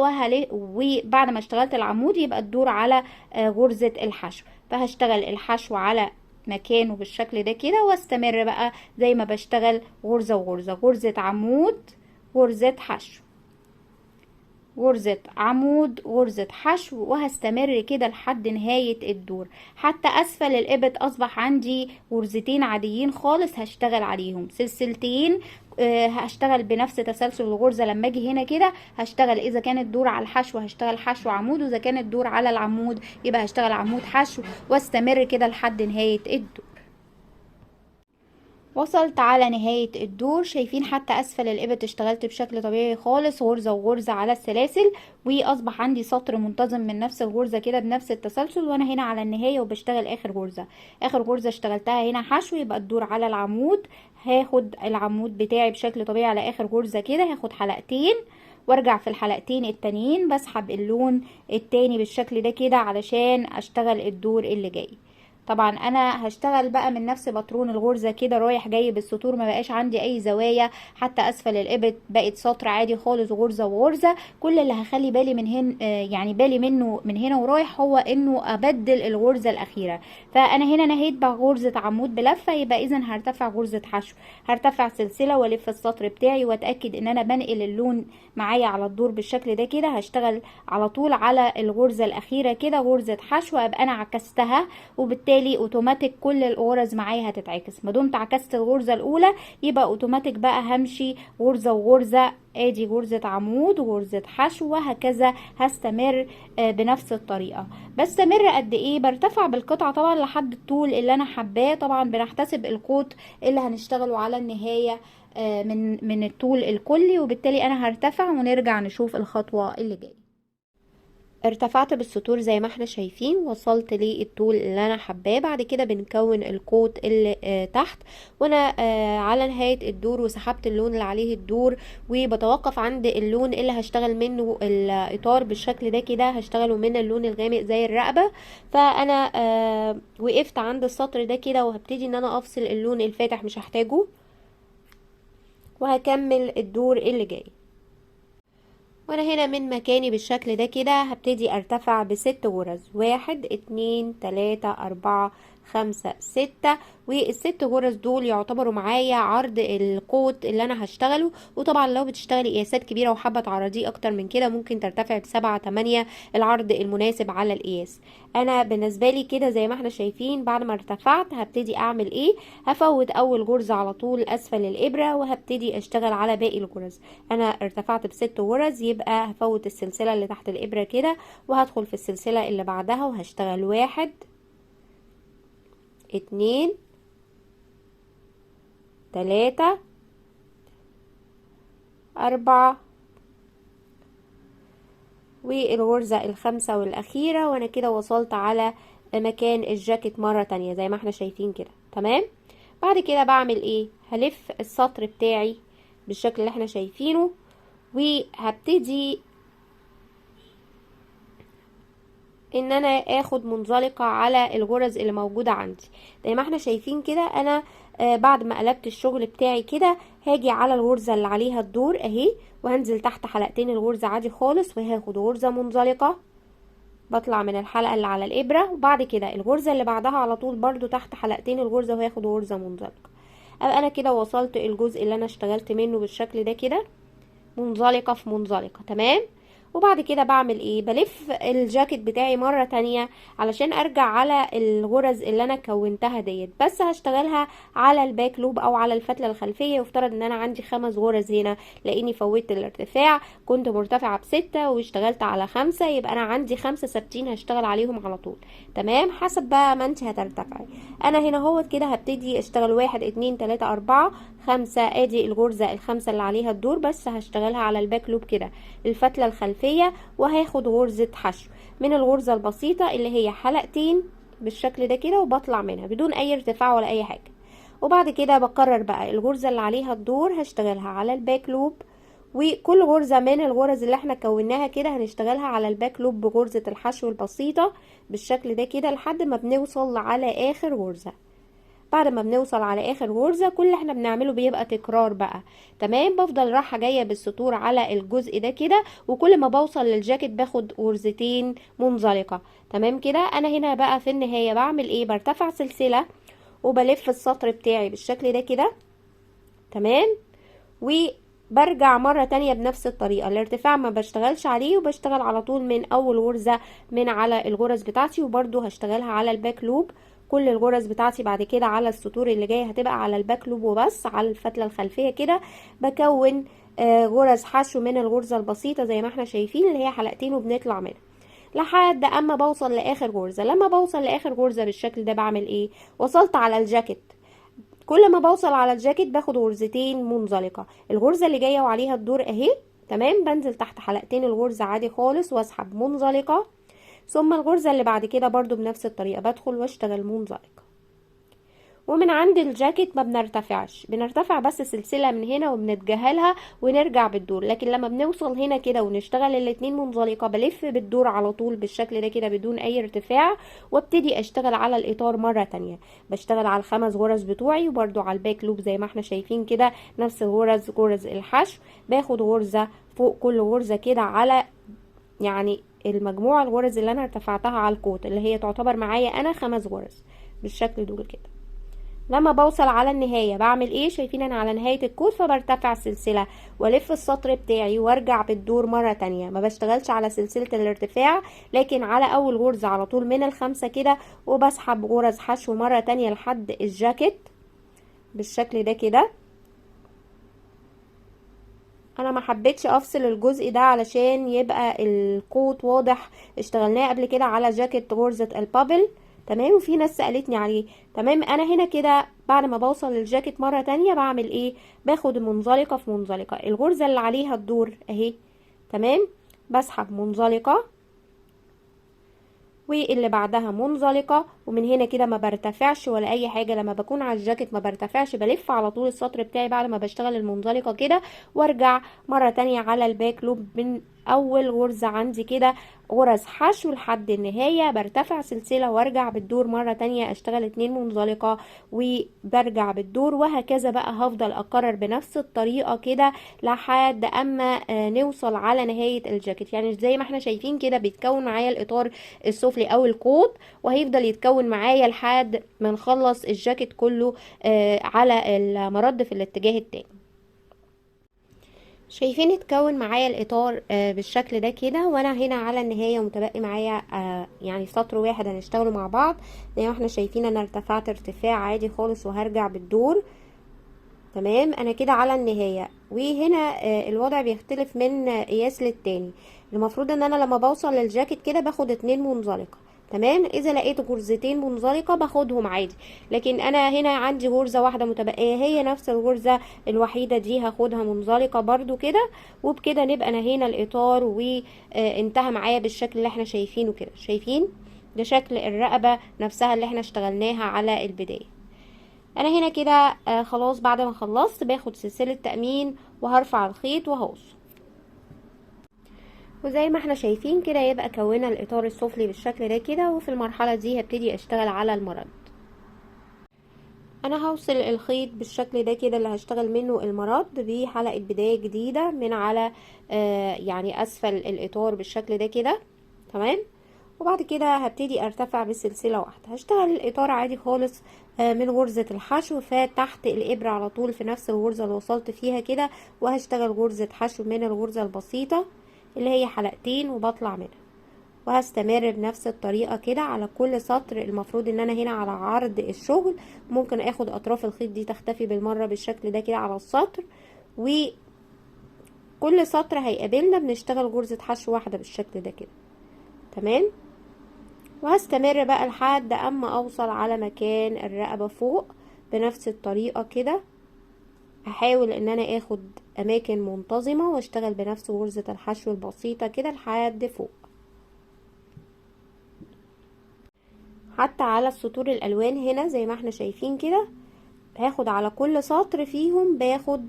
وبعد ما اشتغلت العمود يبقى الدور على غرزة الحشو، فهشتغل الحشو على مكانه بالشكل ده كده، واستمر بقى زي ما بشتغل غرزة وغرزة، غرزة عمود غرزة حشو غرزة عمود غرزة حشو، وهستمر كده لحد نهاية الدور حتى اسفل الابط. اصبح عندي غرزتين عاديين خالص هشتغل عليهم سلسلتين، هشتغل بنفس تسلسل الغرزة. لما اجي هنا كده هشتغل اذا كان الدور على الحشو هشتغل حشو عمود، واذا كان الدور على العمود يبقى هشتغل عمود حشو، واستمر كده لحد نهاية الدور. وصلت على نهاية الدور، شايفين حتى اسفل الابط اشتغلت بشكل طبيعي خالص غرزة وغرزة على السلاسل، واصبح عندي سطر منتظم من نفس الغرزة كده بنفس التسلسل. وانا هنا على النهاية وبشتغل اخر غرزة، اخر غرزة اشتغلتها هنا حشو يبقى الدور على العمود، هاخد العمود بتاعي بشكل طبيعي على اخر غرزة كده، هاخد حلقتين وارجع في الحلقتين التانيين بسحب اللون التاني بالشكل ده كده علشان اشتغل الدور اللي جاي. طبعا انا هشتغل بقى من نفس باترون الغرزة كده رايح جاي بالسطور، ما بقاش عندي اي زوايا، حتى اسفل الابط بقت سطر عادي خالص، غرزة وغرزة. كل اللي هخلي بالي من هن، يعني بالي منه من هنا ورايح، هو انه ابدل الغرزة الاخيرة. فانا هنا نهيت بغرزة عمود بلفة، يبقى اذا هرتفع غرزة حشو، هرتفع سلسلة والف السطر بتاعي، واتاكد ان انا بنقل اللون معايا على الدور بالشكل ده كده. هشتغل على طول على الغرزة الاخيرة كده غرزة حشو، ابقى انا عكستها، وبالتالي اوتوماتيك كل الغرز معايا هتتعكس. ما دمت عكست الغرزة الاولى يبقى اوتوماتيك بقى همشي غرزة وغرزة، ادي غرزة عمود وغرزة حشو وهكذا. هستمر بنفس الطريقة. بستمر قد ايه؟ برتفع بالقطعة طبعا لحد الطول اللي انا حباه، طبعا بنحتسب القوط اللي هنشتغله على النهاية من الطول الكلي، وبالتالي انا هرتفع ونرجع نشوف الخطوة اللي جاية. ارتفعت بالسطور زي ما احنا شايفين، وصلت للطول اللي انا حباه. بعد كده بنكون القوط اللي تحت، وانا على نهاية الدور وسحبت اللون اللي عليه الدور، وبتوقف عند اللون اللي هشتغل منه الاطار بالشكل ده كده، هشتغله من اللون الغامق زي الرقبة. فانا وقفت عند السطر ده كده، وهبتدي ان انا افصل اللون الفاتح مش هحتاجه، وهكمل الدور اللي جاي. وانا هنا من مكاني بالشكل ده كده هبتدي ارتفع بست غرز، 1 2 3 4 5 6، والست غرز دول يعتبروا معايا عرض القوط اللي انا هشتغله. وطبعا لو بتشتغلي قياسات كبيرة وحابة تعرضيه اكتر من كده ممكن ترتفعي ب7 8 العرض المناسب على القياس. انا بالنسبة لي كده زي ما احنا شايفين بعد ما ارتفعت هبتدي اعمل ايه؟ هفوت اول غرزة على طول اسفل الابرة، وهبتدي اشتغل على باقي الغرز. انا ارتفعت بست غرز، يبقى هفوت السلسلة اللي تحت الابرة كده، وهدخل في السلسلة اللي بعدها وهشتغل 1 2 3 4، والغرزة الخامسة والأخيرة. وأنا كده وصلت على مكان الجاكيت مرة تانية زي ما احنا شايفين كده. تمام. بعد كده بعمل ايه؟ هلف السطر بتاعي بالشكل اللي احنا شايفينه، وهبتدي ان انا اخد منزلقة على الغرز اللي موجودة عندي زي ما احنا شايفين كده. انا بعد ما قلبت الشغل بتاعي كده هاجي على الغرزة اللي عليها الدور اهي، وهنزل تحت حلقتين الغرزة عادي خالص، وهاخد غرزة منزلقة، بطلع من الحلقة اللي على الابرة، وبعد كده الغرزة اللي بعدها على طول برضو تحت حلقتين الغرزة وهاخد غرزة منزلقة. ابقى انا كده وصلت الجزء اللي انا اشتغلت منه بالشكل ده كده، منزلقة في منزلقة. تمام. وبعد كده بعمل ايه؟ بلف الجاكيت بتاعي مرة تانية علشان ارجع على الغرز اللي انا كونتها ديت، بس هشتغلها على ال back loop او على الفتلة الخلفية. يفترض ان انا عندي 5 غرز هنا لاني فوتت الارتفاع، كنت مرتفعة ب6 واشتغلت على 5، يبقى انا عندي 5 ثابتين هشتغل عليهم على طول. تمام. حسب بقى ما انت هترتفعي. انا هنا اهوت كده هبتدي اشتغل 1 2 3 4 5، ادي الغرزة ال5 اللي عليها الدور، بس هشتغلها على ال back loop كده الفتلة الخلفية، وهاخد غرزة حشو من الغرزة البسيطة اللي هي حلقتين بالشكل ده كده، وبطلع منها بدون اي ارتفاع ولا اي حاجة. وبعد كده بكرر بقى الغرزة اللي عليها الدور هشتغلها على ال back loop، وكل غرزة من الغرز اللي احنا كوناها كده هنشتغلها على ال back loop بغرزة الحشو البسيطة بالشكل ده كده لحد ما بنوصل على اخر غرزة. بعد ما بنوصل على اخر غرزة كل اللي احنا بنعمله بيبقى تكرار بقى. تمام. بفضل رايحة جاية بالسطور على الجزء ده كده، وكل ما بوصل للجاكيت باخد غرزتين منزلقة. تمام كده. انا هنا بقى في النهاية بعمل ايه؟ برتفع سلسلة وبلف السطر بتاعي بالشكل ده كده. تمام. وبرجع مرة تانية بنفس الطريقة، الارتفاع ما بشتغلش عليه وبشتغل على طول من اول غرزة من على الغرز بتاعتي، وبرضو هشتغلها على ال back loop. كل الغرز بتاعتي بعد كده على السطور اللي جايه هتبقى على ال back loop وبس، على الفتله الخلفيه كده. بكون غرز حشو من الغرزه البسيطه زي ما احنا شايفين اللي هي حلقتين وبنطلع منها لحد اما بوصل لاخر غرزه. لما بوصل لاخر غرزه بالشكل ده بعمل ايه؟ وصلت على الجاكيت، كل ما بوصل على الجاكيت باخد غرزتين منزلقه، الغرزه اللي جايه وعليها الدور اهي. تمام. بنزل تحت حلقتين الغرزه عادي خالص واسحب منزلقه، ثم الغرزة اللي بعد كده برضو بنفس الطريقة بدخل واشتغل منزلقة. ومن عند الجاكيت ما بنرتفعش، بنرتفع بس سلسلة من هنا وبنتجاهلها ونرجع بالدور. لكن لما بنوصل هنا كده ونشتغل الاتنين منزلقة بلف بالدور على طول بالشكل ده كده بدون اي ارتفاع، وابتدي اشتغل على الاطار مرة تانية. بشتغل على الخمس غرز بتوعي، وبرده على ال back loop زي ما احنا شايفين كده نفس الغرز، غرز الحشو. باخد غرزة فوق كل غرزة كده على يعني المجموعة الغرز اللي انا ارتفعتها على الكوت اللي هي تعتبر معايا انا 5 غرز بالشكل دول كده. لما بوصل على النهاية بعمل ايه؟ شايفين انا على نهاية الكوت، فبرتفع سلسلة والف السطر بتاعي وارجع بالدور مرة تانية. ما بشتغلش على سلسلة الارتفاع، لكن على اول غرزة على طول من الخمسة كده، وبسحب غرز حشو مرة تانية لحد الجاكيت بالشكل ده كده. انا ما حبيتش افصل الجزء ده علشان يبقى الكوت واضح، اشتغلناه قبل كده على جاكيت غرزة ال bubble، تمام، وفي ناس سألتني عليه. تمام، انا هنا كده بعد ما بوصل للجاكيت مرة تانية بعمل ايه؟ باخد منزلقة في منزلقة، الغرزة اللي عليها الدور اهي، تمام، بسحب منزلقة واللي بعدها منزلقة، ومن هنا كده ما برتفعش ولا اي حاجة. لما بكون على الجاكيت ما برتفعش، بلف على طول السطر بتاعي بعد ما بشتغل المنزلقة كده، وارجع مرة تانية على ال back loop من اول غرزة عندي كده غرز حشو لحد النهاية، برتفع سلسلة وارجع بالدور مرة تانية اشتغل 2 منزلقة وبرجع بالدور، وهكذا بقى. هفضل اكرر بنفس الطريقة كده لحد اما نوصل على نهاية الجاكيت. يعني زي ما احنا شايفين كده بيتكون معايا الاطار السفلي او الكوت، وهيفضل يتكون معايا لحد ما نخلص الجاكيت كله على المرد في الاتجاه التاني. شايفين اتكون معايا الاطار بالشكل ده كده، وانا هنا على النهاية ومتبقي معايا يعني سطر واحد هنشتغله مع بعض. زي ما احنا شايفين انا ارتفعت ارتفاع عادي خالص وهرجع بالدور، تمام. انا كده على النهاية، وهنا الوضع بيختلف من قياس للتاني. المفروض ان انا لما بوصل للجاكيت كده باخد 2 منزلقة، تمام. اذا لقيت غرزتين منزلقة باخدهم عادي، لكن انا هنا عندي غرزة واحدة متبقية هي نفس الغرزة الوحيدة دي هاخدها منزلقة برضو كده، وبكده نبقى نهينا الاطار وانتهى معايا بالشكل اللي احنا شايفينه كده. شايفين ده شكل الرقبة نفسها اللي احنا اشتغلناها على البداية. انا هنا كده خلاص بعد ما خلصت باخد سلسلة تأمين وهرفع الخيط وهقصه، وزي ما احنا شايفين كده يبقى كونا الاطار السفلي بالشكل ده كده. وفي المرحلة دي هبتدي اشتغل على المرد. انا هوصل الخيط بالشكل ده كده اللي هشتغل منه المرد بحلقة بداية جديدة من على يعني اسفل الاطار بالشكل ده كده، تمام. وبعد كده هبتدي ارتفع بسلسلة واحدة. هشتغل الاطار عادي خالص من غرزة الحشو، فتحت الابرة على طول في نفس الغرزة اللي وصلت فيها كده، وهشتغل غرزة حشو من الغرزة البسيطة اللي هي حلقتين وبطلع منها، وهستمر بنفس الطريقة كده على كل سطر. المفروض ان انا هنا على عرض الشغل ممكن اخد اطراف الخيط دي تختفي بالمرة بالشكل ده كده على السطر، وكل سطر هيقابلنا بنشتغل غرزة حشو واحدة بالشكل ده كده، تمام. وهستمر بقى لحد اما اوصل على مكان الرقبة فوق بنفس الطريقة كده. هحاول ان انا اخد اماكن منتظمة واشتغل بنفس غرزة الحشو البسيطة كده لحد فوق، حتى على السطور الالوان هنا زي ما احنا شايفين كده. هاخد على كل سطر فيهم باخد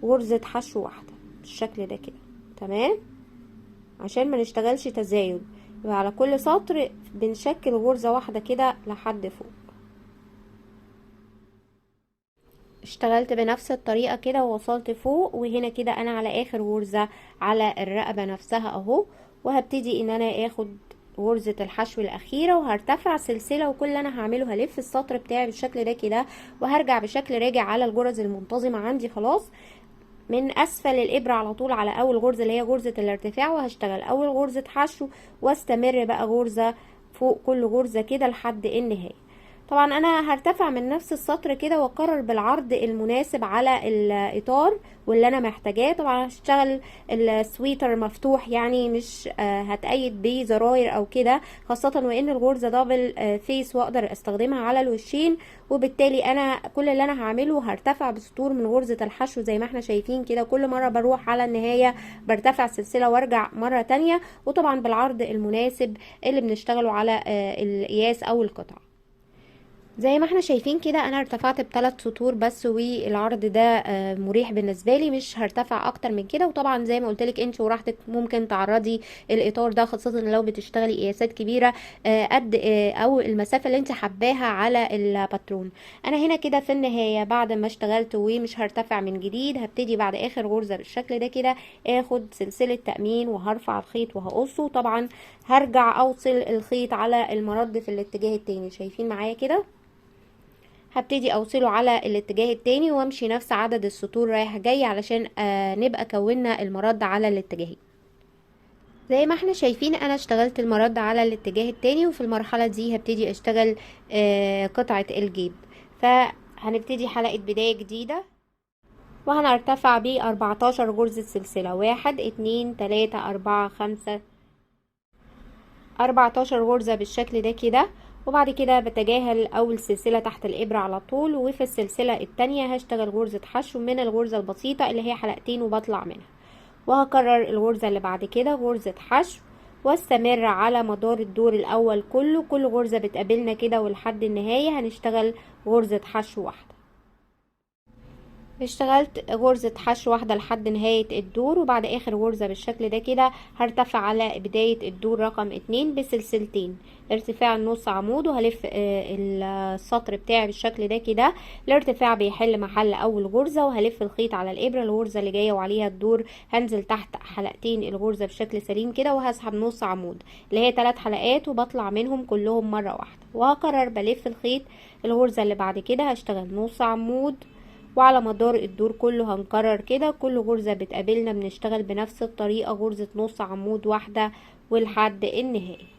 غرزة حشو واحدة بالشكل ده كده، تمام، عشان ما نشتغلش تزايد. يبقى على كل سطر بنشكل غرزة واحدة كده لحد فوق. اشتغلت بنفس الطريقة كده ووصلت فوق، وهنا كده انا على اخر غرزة على الرقبة نفسها اهو، وهبتدي ان انا اخد غرزة الحشو الاخيرة وهرتفع سلسلة، وكل اللي انا هعمله هلف السطر بتاعي بالشكل ده كده، وهرجع بشكل راجع على الغرز المنتظمة عندي خلاص من اسفل الابرة على طول على اول غرزة اللي هي غرزة الارتفاع، وهشتغل اول غرزة حشو واستمر بقى غرزة فوق كل غرزة كده لحد النهاية. طبعا انا هرتفع من نفس السطر كده واكرر بالعرض المناسب على الاطار واللي انا محتاجاه. طبعا هشتغل السويتر مفتوح، يعني مش هتأيد بيه زراير او كده، خاصة وان الغرزة double face واقدر استخدمها على الوشين، وبالتالي انا كل اللي انا هعمله هرتفع بسطور من غرزة الحشو زي ما احنا شايفين كده. كل مرة بروح على النهاية برتفع سلسلة وارجع مرة تانية، وطبعا بالعرض المناسب اللي بنشتغله على القياس او القطع. زي ما احنا شايفين كده انا ارتفعت ب3 سطور بس، والعرض ده مريح بالنسبة لي، مش هرتفع اكتر من كده. وطبعا زي ما قلت لك انت وراحتك ممكن تعرضي الاطار ده، خاصة لو بتشتغلي قياسات كبيرة، قد، او المسافة اللي انت حباها على الباترون. انا هنا كده في النهاية بعد ما اشتغلت ومش هرتفع من جديد، هبتدي بعد اخر غرزه بالشكل ده كده اخد سلسلة تامين وهرفع الخيط وهقصه. طبعا هرجع اوصل الخيط على المرد في الاتجاه التاني، شايفين معايا كده؟ هبتدي اوصله على الاتجاه التاني وامشي نفس عدد السطور رايح جاي علشان نبقى كونا المرد على الاتجاهين. زي ما احنا شايفين انا اشتغلت المرد على الاتجاه التاني، وفي المرحلة دي هبتدي اشتغل قطعة الجيب. فهنبتدي حلقة بداية جديدة، وهنرتفع ب 14 غرزة سلسلة، 1 2 3 4 5 14 غرزة بالشكل ده كده. وبعد كده بتجاهل اول سلسلة تحت الابرة على طول، وفي السلسلة التانية هشتغل غرزة حشو من الغرزة البسيطة اللي هي حلقتين وبطلع منها، وهكرر الغرزة اللي بعد كده غرزة حشو، واستمر على مدار الدور الاول كله. كل غرزة بتقابلنا كده ولحد النهاية هنشتغل غرزة حشو واحدة. اشتغلت غرزة حشو واحدة لحد نهاية الدور، وبعد اخر غرزة بالشكل ده كده هرتفع على بداية الدور رقم 2 بسلسلتين، ارتفاع النص عمود، وهلف السطر بتاعي بالشكل ده كده. الارتفاع بيحل محل اول غرزة، وهلف الخيط على الابرة الغرزة اللي جاية وعليها الدور، هنزل تحت حلقتين الغرزة بشكل سليم كده، وهسحب نص عمود اللي هي 3 حلقات، وبطلع منهم كلهم مرة واحدة. وهكرر بلف الخيط الغرزة اللي بعد كده هشتغل نص عمود، وعلى مدار الدور كله هنكرر كده. كل غرزة بتقابلنا بنشتغل بنفس الطريقة، غرزة نص عمود واحدة ولحد النهاية.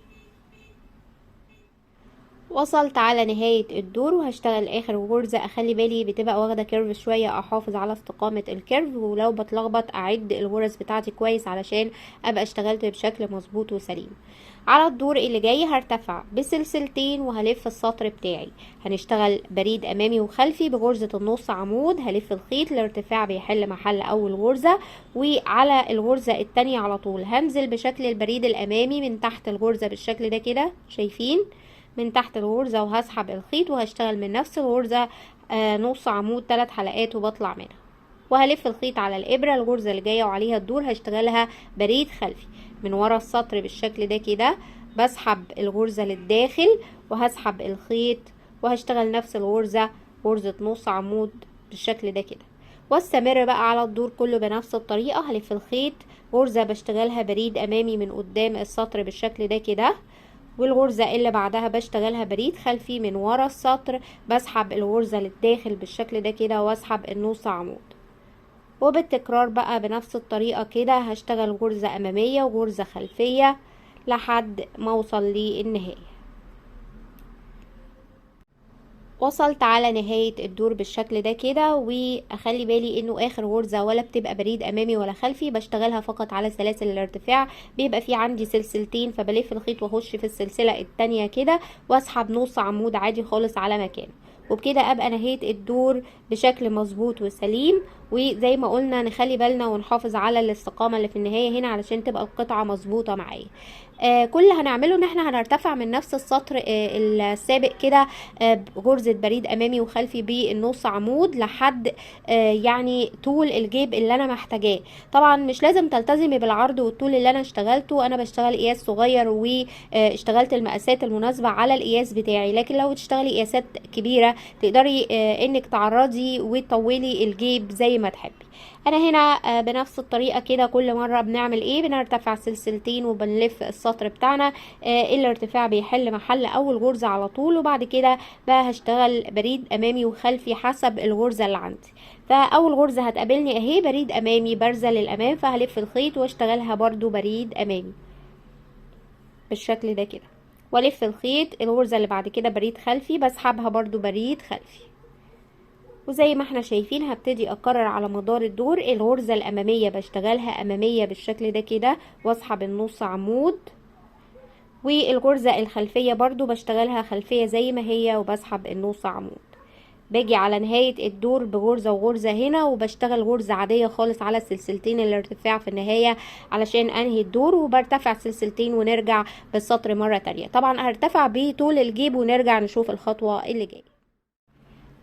وصلت على نهاية الدور وهشتغل اخر غرزة. اخلي بالي بتبقى واخدة curve شوية، احافظ على استقامة ال curve، ولو بتلخبط اعد الغرز بتاعتي كويس علشان ابقى اشتغلت بشكل مظبوط وسليم. على الدور اللي جاي هرتفع بسلسلتين وهلف السطر بتاعي، هنشتغل بريد امامي وخلفي بغرزة النص عمود، هلف الخيط الارتفاع بيحل محل اول غرزة، وعلى الغرزة التانية على طول هنزل بشكل البريد الامامي من تحت الغرزة بالشكل ده كده، شايفين؟ من تحت الغرزة، وهسحب الخيط وهشتغل من نفس الغرزة، نص عمود 3 حلقات وبطلع منها، وهلف الخيط على الإبرة الغرزة اللي جاية وعليها الدور هشتغلها بريد خلفي من ورا السطر بالشكل ده كده، بسحب الغرزة للداخل وهسحب الخيط وهشتغل نفس الغرزة غرزة نص عمود بالشكل ده كده، واستمر بقى على الدور كله بنفس الطريقة. هلف الخيط غرزة بشتغلها بريد أمامي من قدام السطر بالشكل ده كده، والغرزة اللي بعدها بشتغلها بريد خلفي من ورا السطر، بسحب الغرزة للداخل بالشكل ده كده واسحب النص عمود، وبالتكرار بقى بنفس الطريقة كده هشتغل غرزة أمامية وغرزة خلفية لحد ما اوصل للنهاية. وصلت على نهاية الدور بالشكل ده كده، واخلي بالي انه اخر غرزة ولا بتبقى بريد امامي ولا خلفي، بشتغلها فقط على سلاسل الارتفاع، بيبقى في عندي سلسلتين فبلف الخيط واخش في السلسلة التانية كده واسحب نص عمود عادي خالص على مكانه، وبكده ابقى نهيت الدور بشكل مظبوط وسليم. وزي ما قلنا نخلي بالنا ونحافظ على الاستقامة اللي في النهاية هنا علشان تبقى القطعة مظبوطة معايا. كل اللي هنعمله ان احنا هنرتفع من نفس السطر السابق كده، غرزة بريد امامي وخلفي بالنص عمود لحد يعني طول الجيب اللي انا محتاجاه. طبعا مش لازم تلتزمي بالعرض والطول اللي انا اشتغلته، انا بشتغل قياس صغير واشتغلت المقاسات المناسبة على القياس بتاعي، لكن لو تشتغلي قياسات كبيرة تقدري انك تعرضي وتطولي الجيب زي ما تحبي. انا هنا بنفس الطريقة كده كل مرة بنعمل ايه، بنرتفع سلسلتين وبنلف السطر بتاعنا، الارتفاع بيحل محل اول غرزة على طول، وبعد كده بقى هشتغل بريد امامي وخلفي حسب الغرزة اللي عندي. فاول غرزة هتقابلني اهي بريد امامي بارزة للامام، فهلف الخيط واشتغلها برضو بريد امامي بالشكل ده كده، والف الخيط. الغرزة اللي بعد كده بريد خلفي بسحبها برضو بريد خلفي، وزي ما احنا شايفين هبتدي اكرر على مدار الدور. الغرزة الامامية بشتغلها امامية بالشكل ده كده واسحب النص عمود، والغرزة الخلفية برضو بشتغلها خلفية زي ما هي وبسحب النص عمود. باجي على نهاية الدور بغرزة وغرزة هنا، وبشتغل غرزة عادية خالص على السلسلتين الارتفاع في النهاية علشان انهي الدور، وبرتفع سلسلتين ونرجع بالسطر مرة تانية. طبعا هرتفع بطول الجيب ونرجع نشوف الخطوة اللي جاية.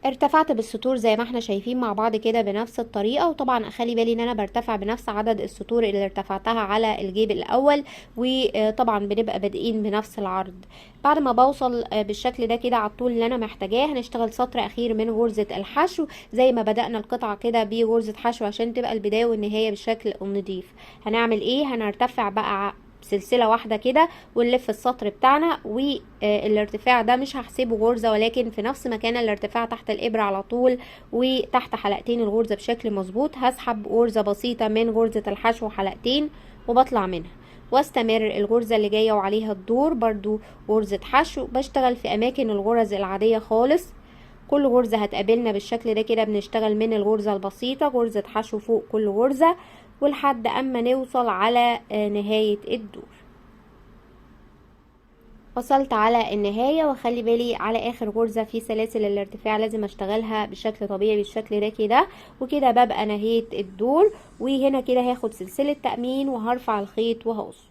ارتفعت بالسطور زي ما احنا شايفين مع بعض كده بنفس الطريقة، وطبعا اخلي بالي ان انا برتفع بنفس عدد السطور اللي ارتفعتها على الجيب الاول، وطبعا بنبقى بادئين بنفس العرض. بعد ما بوصل بالشكل ده كده على الطول اللي انا محتاجاه، هنشتغل سطر اخير من غرزة الحشو زي ما بدأنا القطعة كده بغرزة حشو عشان تبقى البداية والنهاية بالشكل النظيف. هنعمل ايه؟ هنرتفع بقى سلسلة واحدة كده ونلف السطر بتاعنا، والارتفاع ده مش هحسبه غرزة، ولكن في نفس مكان الارتفاع تحت الإبرة على طول وتحت حلقتين الغرزة بشكل مظبوط. هسحب غرزة بسيطة من غرزة الحشو حلقتين وبطلع منها، واستمر الغرزة اللي جاية وعليها الدور برضو غرزة حشو. بشتغل في أماكن الغرز العادية خالص، كل غرزة هتقابلنا بالشكل ده كده بنشتغل من الغرزة البسيطة غرزة حشو فوق كل غرزة، ولحد اما نوصل على نهاية الدور. وصلت على النهاية، واخلي بالي على اخر غرزة في سلاسل الارتفاع لازم اشتغلها بشكل طبيعي بالشكل ده كده، وكده ببقى نهيت الدور. وهنا كده هاخد سلسلة تأمين وهرفع الخيط وهقص.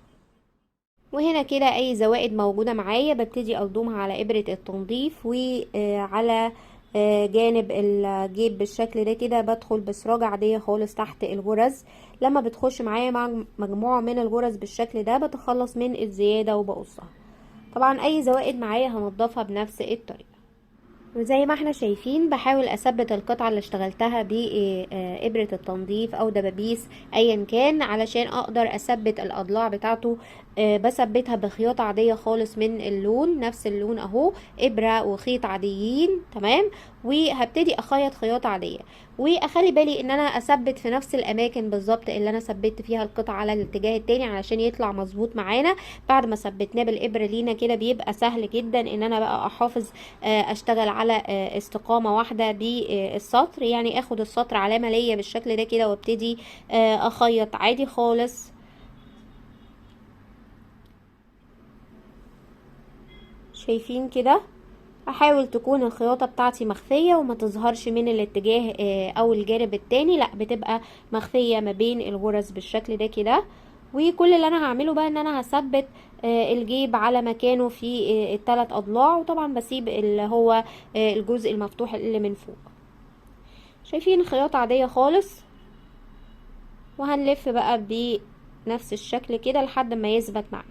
وهنا كده اي زوائد موجودة معايا ببتدي الضمها على ابرة التنظيف وعلى جانب الجيب بالشكل ده كده. بدخل بسراجة عادية خالص تحت الغرز، لما بتخش معايا مع مجموعة من الغرز بالشكل ده بتخلص من الزيادة وبقصها. طبعا اي زوائد معايا هنضفها بنفس الطريقة. وزي ما احنا شايفين بحاول اثبت القطعة اللي اشتغلتها بإبرة التنظيف او دبابيس ايا كان علشان اقدر اثبت الاضلاع بتاعته. بثبتها بخياطة عادية خالص من اللون، نفس اللون اهو، ابرة وخيط عاديين، تمام. وهبتدي اخيط خياطة عادية، واخلي بالي ان انا اثبت في نفس الاماكن بالظبط اللي انا ثبت فيها القطعة على الاتجاه التاني علشان يطلع مظبوط معانا. بعد ما ثبتناه بالابرة لينا كده بيبقى سهل جدا ان انا بقى احافظ، اشتغل على استقامة واحدة بالسطر، يعني اخد السطر علامة ليا بالشكل ده كده وابتدي اخيط عادي خالص. شايفين كده؟ احاول تكون الخياطة بتاعتي مخفية وما تظهرش من الاتجاه او الجانب التاني، لا بتبقى مخفية ما بين الغرز بالشكل ده كده. وكل اللي انا هعمله بقى ان انا هثبت الجيب على مكانه في الثلاث اضلاع، وطبعا بسيب اللي هو الجزء المفتوح اللي من فوق. شايفين؟ خياطة عادية خالص. وهنلف بقى بنفس الشكل كده لحد ما يثبت معانا.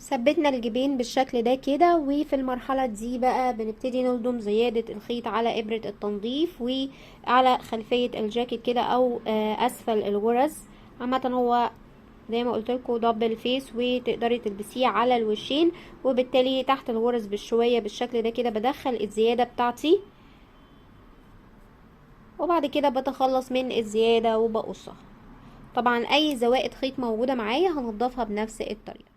ثبتنا الجيبين بالشكل ده كده. وفي المرحلة دي بقى بنبتدي نلضم زيادة الخيط على إبرة التنظيف وعلى خلفية الجاكيت كده أو أسفل الغرز. عامة هو زي ما قلت لكم double face وتقدري تلبسيه على الوشين، وبالتالي تحت الغرز بالشوية بالشكل ده كده بدخل الزيادة بتاعتي، وبعد كده بتخلص من الزيادة وبقصها. طبعا أي زوائد خيط موجودة معايا هنضفها بنفس الطريقة.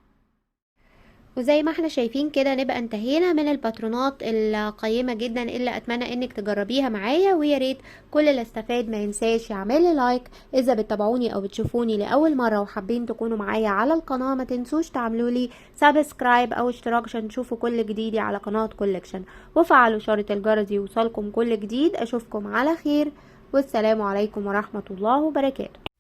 وزي ما احنا شايفين كده نبقى انتهينا من الباترونات القيمة جدا اللي اتمنى انك تجربيها معايا، ويا ريت كل اللي استفاد ما ينساش يعمل لي like. اذا بتتابعوني او بتشوفوني لاول مرة وحابين تكونوا معايا على القناة ما تنسوش تعملوا لي subscribe او اشتراك عشان تشوفوا كل جديدي على قناة Collection، وفعلوا شارة الجرس يوصلكم كل جديد. اشوفكم على خير، والسلام عليكم ورحمة الله وبركاته.